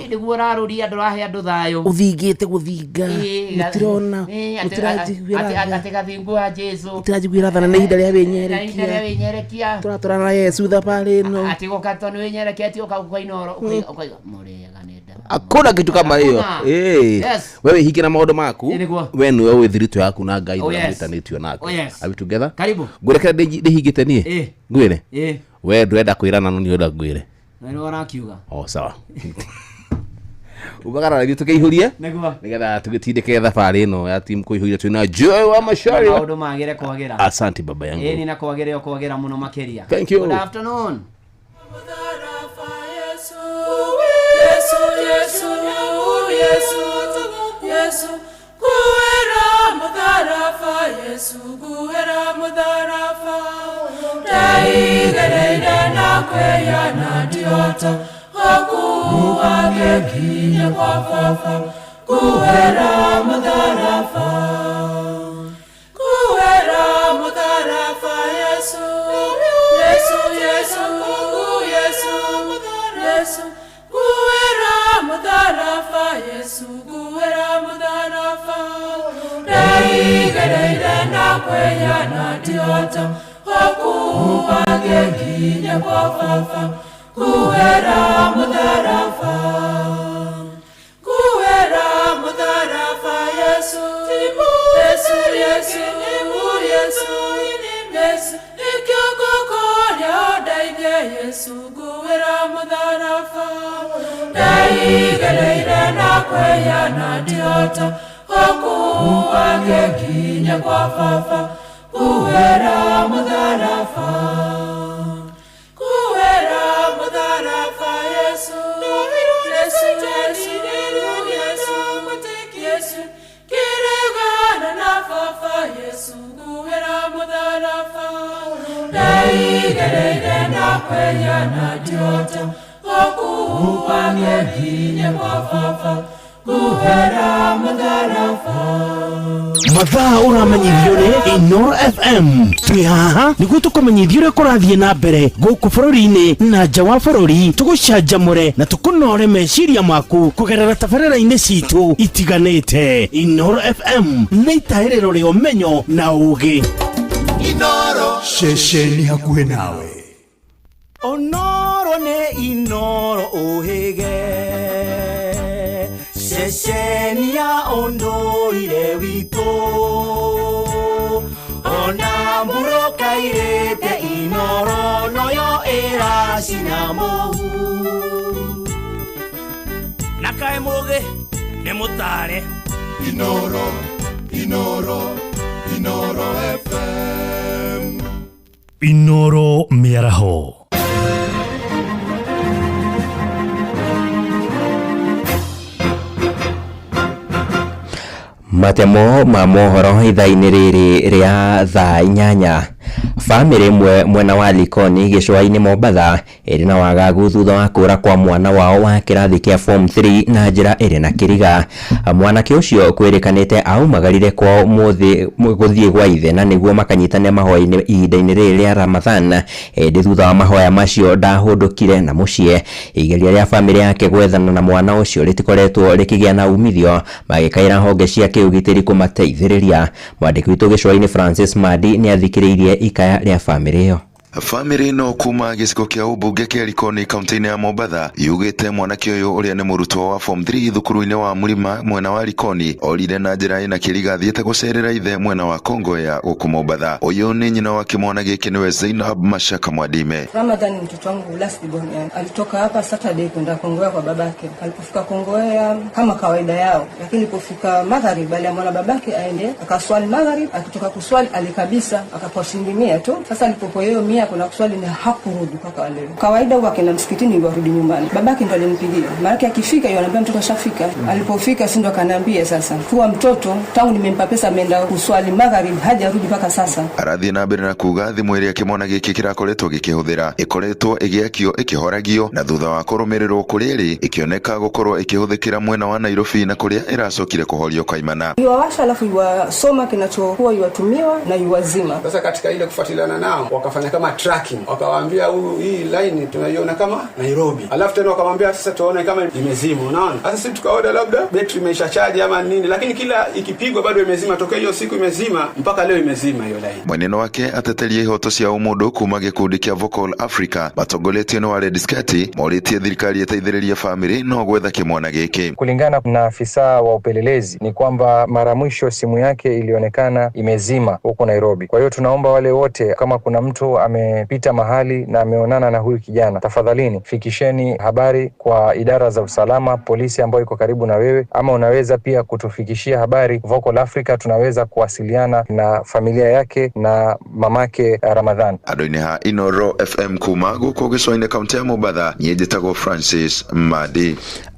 nĩguo ũrarũria ndũrahe andũ thayũ. Ũthingĩte gũthinga. Ĩĩ, Mũtirona. ĩĩ, Mũtiranjiguĩra tha. atĩ gathingu wa Jesu. Mũtiranjiguĩra tha na nĩ ihinda rĩa Na ihinda rĩa wĩnyerekia. wĩnyerekia. Tũratũrana na Yesu thabarĩ ĩno. Atĩ gũka tondũ nĩ wĩnyereketie ũka gũka Inooro ũkaiga mũrĩega nĩ nda. Hakuna kitu kama hiyo. Hakuna. Eh. Yes. Wewe hinge na maũndũ maku. Nĩguo. We nĩwe wĩ thiritũ yaku na Ngai Oh, ũrĩa yes. mwĩtanĩtio nake. Oh, yes. Are we together? Karibu. Ngũrekera ndĩhingĩte niĩ? Ĩĩ. Ngwĩre? Ĩĩ. We ndũrenda kwĩrana no nĩ ũrenda ngwĩre. Na nĩwe ũrakiuga. Oh, sawa. Umagara ithuĩ tũkĩihũrie Nĩguo. nĩgetha tũgĩtindĩke thabarĩ ĩno ya timu kũihũria twĩna Joy wa Macharia. Maũndũ magĩre kwagĩra. Asante baba yangu. Ĩni na kwagĩre o kwagĩra mũno makĩria. Thank you. Good afternoon. Yesu, Yesu, Yesu, Yesu, kuwera mutharaba, Yesu, kuwera mutharaba. Ndaigereire na kwĩyona ndihota gũkuua gĩkinya kwa baba, kuwera mutharaba. Kuwera mutharaba, Yesu, Yesu, Yesu, Yesu, Yesu. Kuwera mutharaba, Yesu, kuwera mutharaba. Ndaigereire na kwĩyona ndihota gũkuua gĩkinya kwa baba, kuwera mutharaba. Kuwera mutharaba, Yesu, Yesu, Yesu, Yesu, Yesu. Nĩkĩo ngũkũũria ũndeithie, Yesu, nguĩra mũtharaba. Ndaigereire na kwĩyona ndihota gũkuua gĩkinya kwa baba, kuwera mũtharaba. Kuwera mũtharaba, Yesu, Yesu, Yesu, Yesu, Yesu. Kĩrĩgana na baba, Yesu, nguĩra mũtharaba. Ndaigereire na kwĩyona ndihota gũkuua gĩkinya kwa baba, nguĩra mũtharaba. Mathaa ũramenyithio nĩ Inooro FM. Twĩ haha nĩguo tũkũmenyithie ũrĩa kũrathiĩ na mbere gũkũ bũrũri-inĩ na nja wa bũrũri, tũgũcanjamũre na tũkũnore meciria maku kũgerera tabarĩra-inĩ citũ itiganĩte. Inooro FM nĩ itahĩrĩro rĩa ũmenyo na ũũgĩ. Inooro. Ceceni hakuhĩ nawe. Onoro nĩ Inooro ũhĩge. Ceceni ya ũndũire witũ. Ona mbura ĩkairĩte Inooro noyo ĩracina mũhu. Na kaĩ mũgĩ nĩ mũtare. Inooro, Inooro, Inooro FM. Inooro mĩaraho. Matemo ma mohoro ithaa-inĩ rĩrĩ rĩa thaa 8. Bamĩrĩ ĩmwe mwena wa Likoni gĩcũa-inĩ Mombatha ĩrĩ na wagagu thutha wa kũra kwa mwana wao wa kĩrathi kĩa form 3 na njĩra ĩrĩ na kĩriga. Mwanake ũcio kwĩrĩkanĩte aumagarire kwao mũthĩ gũthiĩ gwa ithe na nĩguo makanyitane mahoya-inĩ ihinda-inĩ rĩrĩ rĩa Ramadhan, ĩndĩ thutha wa mahoya macio ndahũndũkire na mũciĩ. Igeria rĩa bamĩrĩ yake gwethana na mwana ũcio rĩtikoretwo rĩkĩgĩa na umithio, magĩkaĩra honge cia kĩũgitĩri kũmateithĩrĩria. Mwandĩki witũ gĩcũa-inĩ Francis Madi nĩathikĩrĩirie ikaya rĩa bamĩrĩ ĩyo. Bamĩrĩ ĩno kuma gĩcigo kĩa ũmbunge kĩa Likoni kaunti-inĩ ya Mombatha yugĩte mwanake ũyũ ũrĩa nĩ mũrutwo wa form 3 thukuru-inĩ wa Mũrima mwena wa Likoni orire na njĩra ĩna kĩriga athiĩte gũcerera ithe mwena wa Kongowea gũkũ Mombatha. Ũyũ nĩ nyina wa kĩmwana gĩkĩ nĩwe Zainab Mashaka Mwadime. Ramadhan ni mtoto wangu last born, yani. Alitoka hapa Saturday kwenda Kongowea kwa babake. Alipofika Kongowea kama kawaida yao, lakini alipofika magharib aliamua babake aende akaswali magharib. Akitoka kuswali alikabisa akapoa shilingi 100 tu. Sasa alipopoa hiyo 100 kuna kuswali na hakurudi mpaka leo. Kawaida huwa akienda msikitini warudi nyumbani. Babake ndo alimpigia. Maana akifika yeye anambia mtoto ashafika. Alipofika si ndo akaniambia sasa kuwa mtoto tangu nimempa pesa ameenda kuswali magharib hajarudi mpaka sasa. Arathiĩ na mbere na kuga thimũ ĩrĩa kĩmwana gĩkĩ kĩrakoretwo gĩkĩhũthĩra ĩkoretwo ĩgĩakio ĩkĩhoragio na thutha wa kũrũmĩrĩrwo kũrĩa ĩrĩ ĩkĩoneka gũkorwo ĩkĩhũthĩkĩra mwena wa Nairobi na kũrĩa ĩracokire kũhorio kaimana. Iwawasha alafu iwasoma kinachokuwa iwatumiwa na iwazima. Sasa katika ile kufuatiliana nao wakafanya kama tracking, wakawaambia huyu hii line tunaiona kama Nairobi, alafu tena wakamwambia sasa tuone kama imezima, unaona. Sasa sisi tukaona labda betri imesha charge ama nini, lakini kila ikipigwa bado imezima. Tokea hiyo siku imezima mpaka leo imezima hiyo line. Mweneno wake ateteria ihoto cia ũmũndũ kuma gĩkundi kĩa Vocal Africa matongoretio nĩ Wared Skati morĩtie thirikari ĩteithĩrĩrie famĩlĩ no gwetha kĩmwana gĩkĩ. Kulingana na afisa wa upelelezi ni kwamba mara mwisho simu yake ilionekana imezima huko Nairobi. Kwa hiyo tunaomba wale wote, kama kuna mtu amepita mahali na ameonana na huyu kijana, tafadhalini fikisheni habari kwa idara za usalama, polisi ambayo iko karibu na wewe, ama unaweza pia kutufikishia habari Vocal Africa, tunaweza kuwasiliana na familia yake na mamake Ramadhan. Andũ-inĩ ha Inoro FM kuma gũkũ gĩcũa-inĩ kaunti ya Mombatha, niĩ njĩtagwo Francis Madi.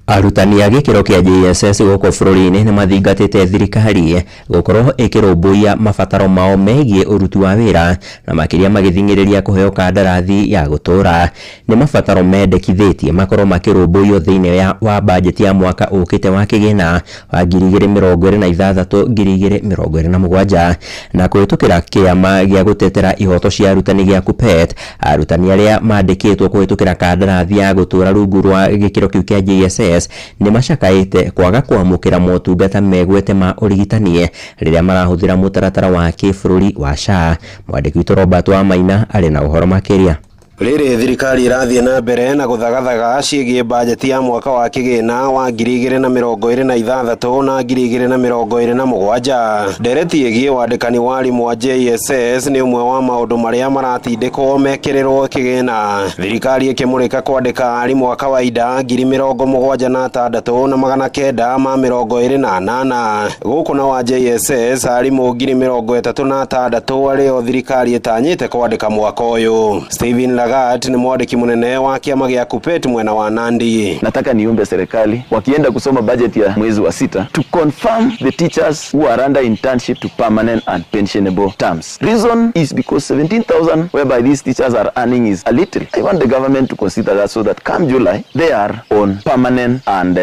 Arutani a gĩkĩro kĩa JSS gũkũ bũrũri-inĩ nĩ mathingatĩte thirikari gũkorwo ĩkĩrũmbũiya mabataro mao megiĩ ũruti wa wĩra na makĩria magĩthing'ĩrĩria kũheo kandarathi ya gũtũũra. Nĩ mabataro mendekithĩtie makorwo makĩrũmbũiyo thĩinĩ wa bajeti ya mwaka ũkĩte wa kĩgĩna wa 2026 2027 na kũhĩtũkĩra kĩama gĩa gũtetera ihoto cia arutani gĩa KUPPET. Arutani arĩa mandĩkĩtwo kũhĩtũkĩra kandarathi ya gũtũũra rungu rwa gĩkĩro kĩu kĩa JSS nĩ macakaĩte kwaga kwamũkĩra motungata megwete ma ũrigitani rĩrĩa marahũthĩra mũtaratara wa kĩbũrũri wa SHA. Mwandĩki witũ Robert Wamaina arĩ na ũhoro makĩria. Rĩrĩ thirikari ĩrathiĩ na mbere na gũthagathaga ciĩgiĩ bajeti ya mwaka wa kĩgĩna wa 2026 na 2027. Ndereti ĩgiĩ wandĩkani wa arimũ a JSS nĩ ũmwe wa maũndũ marĩa maratindĩkwo mekĩrĩrwo kĩgĩna. Thirikari ĩkĩmũrĩka kwandĩka arimũ a kawaida 76,928 gũkũ na wa JSS arimũ 36,000 arĩo thirikari ĩtanyĩte kwandĩka mwaka ũyũ. Steven Lagat ni mwandĩki munene wa kiama gĩa KUPPET mwena wa Nandi. Nataka niombe serikali wakienda kusoma budget ya mwezi wa 6 to confirm the teachers who are under internship to permanent and pensionable terms. Reason is because 17,000 whereby these teachers are earning is a little. I want the government to consider that so that come July they are on permanent and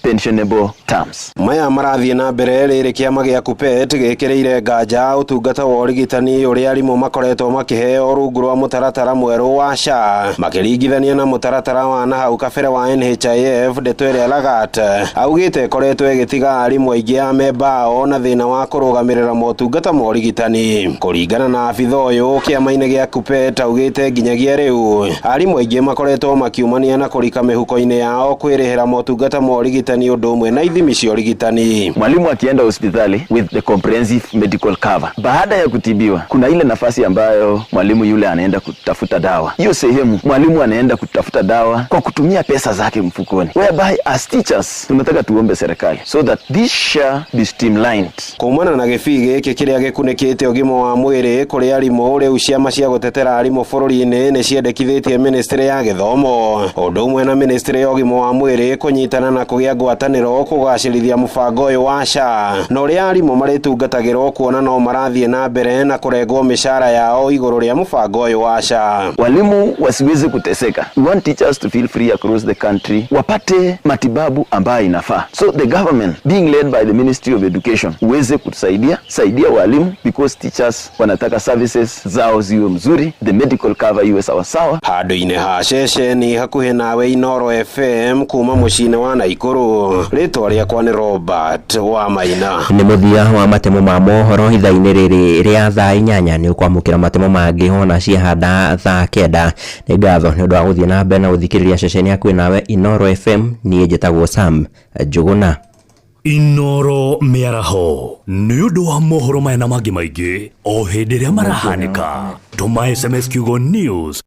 pensionable terms. Maya marathiĩ na mbere rĩrĩ kĩama gĩa KUPPET gĩkĩrĩire nganja ũtungata wa ũrigitani ũrĩa arimũ makoretwo makĩheo rungu rwa mũtaratara mwerũ wa SHA makĩringithania na mũtaratara wa na hau kabere wa NHIF. Ndeto ĩrĩa Lagat augĩte ĩkoretwo ĩgĩtiga arimũ aingĩ a membao na thĩna wa kũrũgamĩrĩra motungata ma ũrigitani. Kũringana na abitha ũyũ kĩama-inĩ gĩa KUPPET augĩte nginyagia rĩu arimũ aingĩ makoretwo makiumania na kũrika mĩhuko-inĩ yao kwĩrĩhĩra motungata ma ũrigitani ũndũ ũmwe na ithimi cia ũrigitani. Mwalimu akienda hospitali with the comprehensive medical cover, baada ya kutibiwa kuna ile nafasi ambayo mwalimu yule anaenda kutafuta dawa. Hiyo sehemu mwalimu anaenda kutafuta dawa kwa kutumia pesa zake mfukoni, whereby as teachers tunataka tuombe serikali so that this share be streamlined. Kumana na gĩbii gĩkĩ kĩrĩa gĩkunĩkĩte ũgima wa mwĩrĩ kũrĩ arimũ rĩu ciama cia gũtetera arimũ bũrũri-inĩ nĩ ciendekithĩtie ministry ya gĩthomo ũndũ ũmwe na ministry ya ũgima wa mwĩrĩ kũnyitana na kũgĩa ngwatanĩro kũgacĩrithia mũbango ũyũ wa SHA na ũrĩa arimũ marĩtungatagĩrwo kuona no marathiĩ na mbere na kũrengwo mĩcara yao igũrũ rĩa mũbango ũyũ wa SHA. Walimu wasiweze kuteseka. We want teachers to feel free across the country, wapate matibabu ambayo inafaa. So the government being led by the Ministry of Education uweze kutusaidia, saidia walimu because teachers wanataka services zao ziwe mzuri, the medical cover iwe sawasawa. Handũ-inĩ ha ceceni hakuhĩ nawe Inoro FM kuma mũciĩ-inĩ wa Naikuru rĩtwa rĩakwa nĩ Robert wa Maina. Nĩ mũthia wa matemo ma mohoro ithaa-inĩ rĩrĩ rĩa thaa 8. Nĩ ũkwamũkĩra matemo mangĩ ona ciahanda thaa 9. Nĩ ngatho nĩ ũndũ wa gũthiĩ na mbere na gũthikĩrĩria ceceni hakuhĩ nawe Inoro FM. Niĩ njĩtagwo Sam Njũgũna. Inoro mĩaraho nĩ ũndũ wa mohoro maya na mangĩ maingĩ o hĩndĩ ĩrĩa marahanĩka, tũma SMS kiugo news.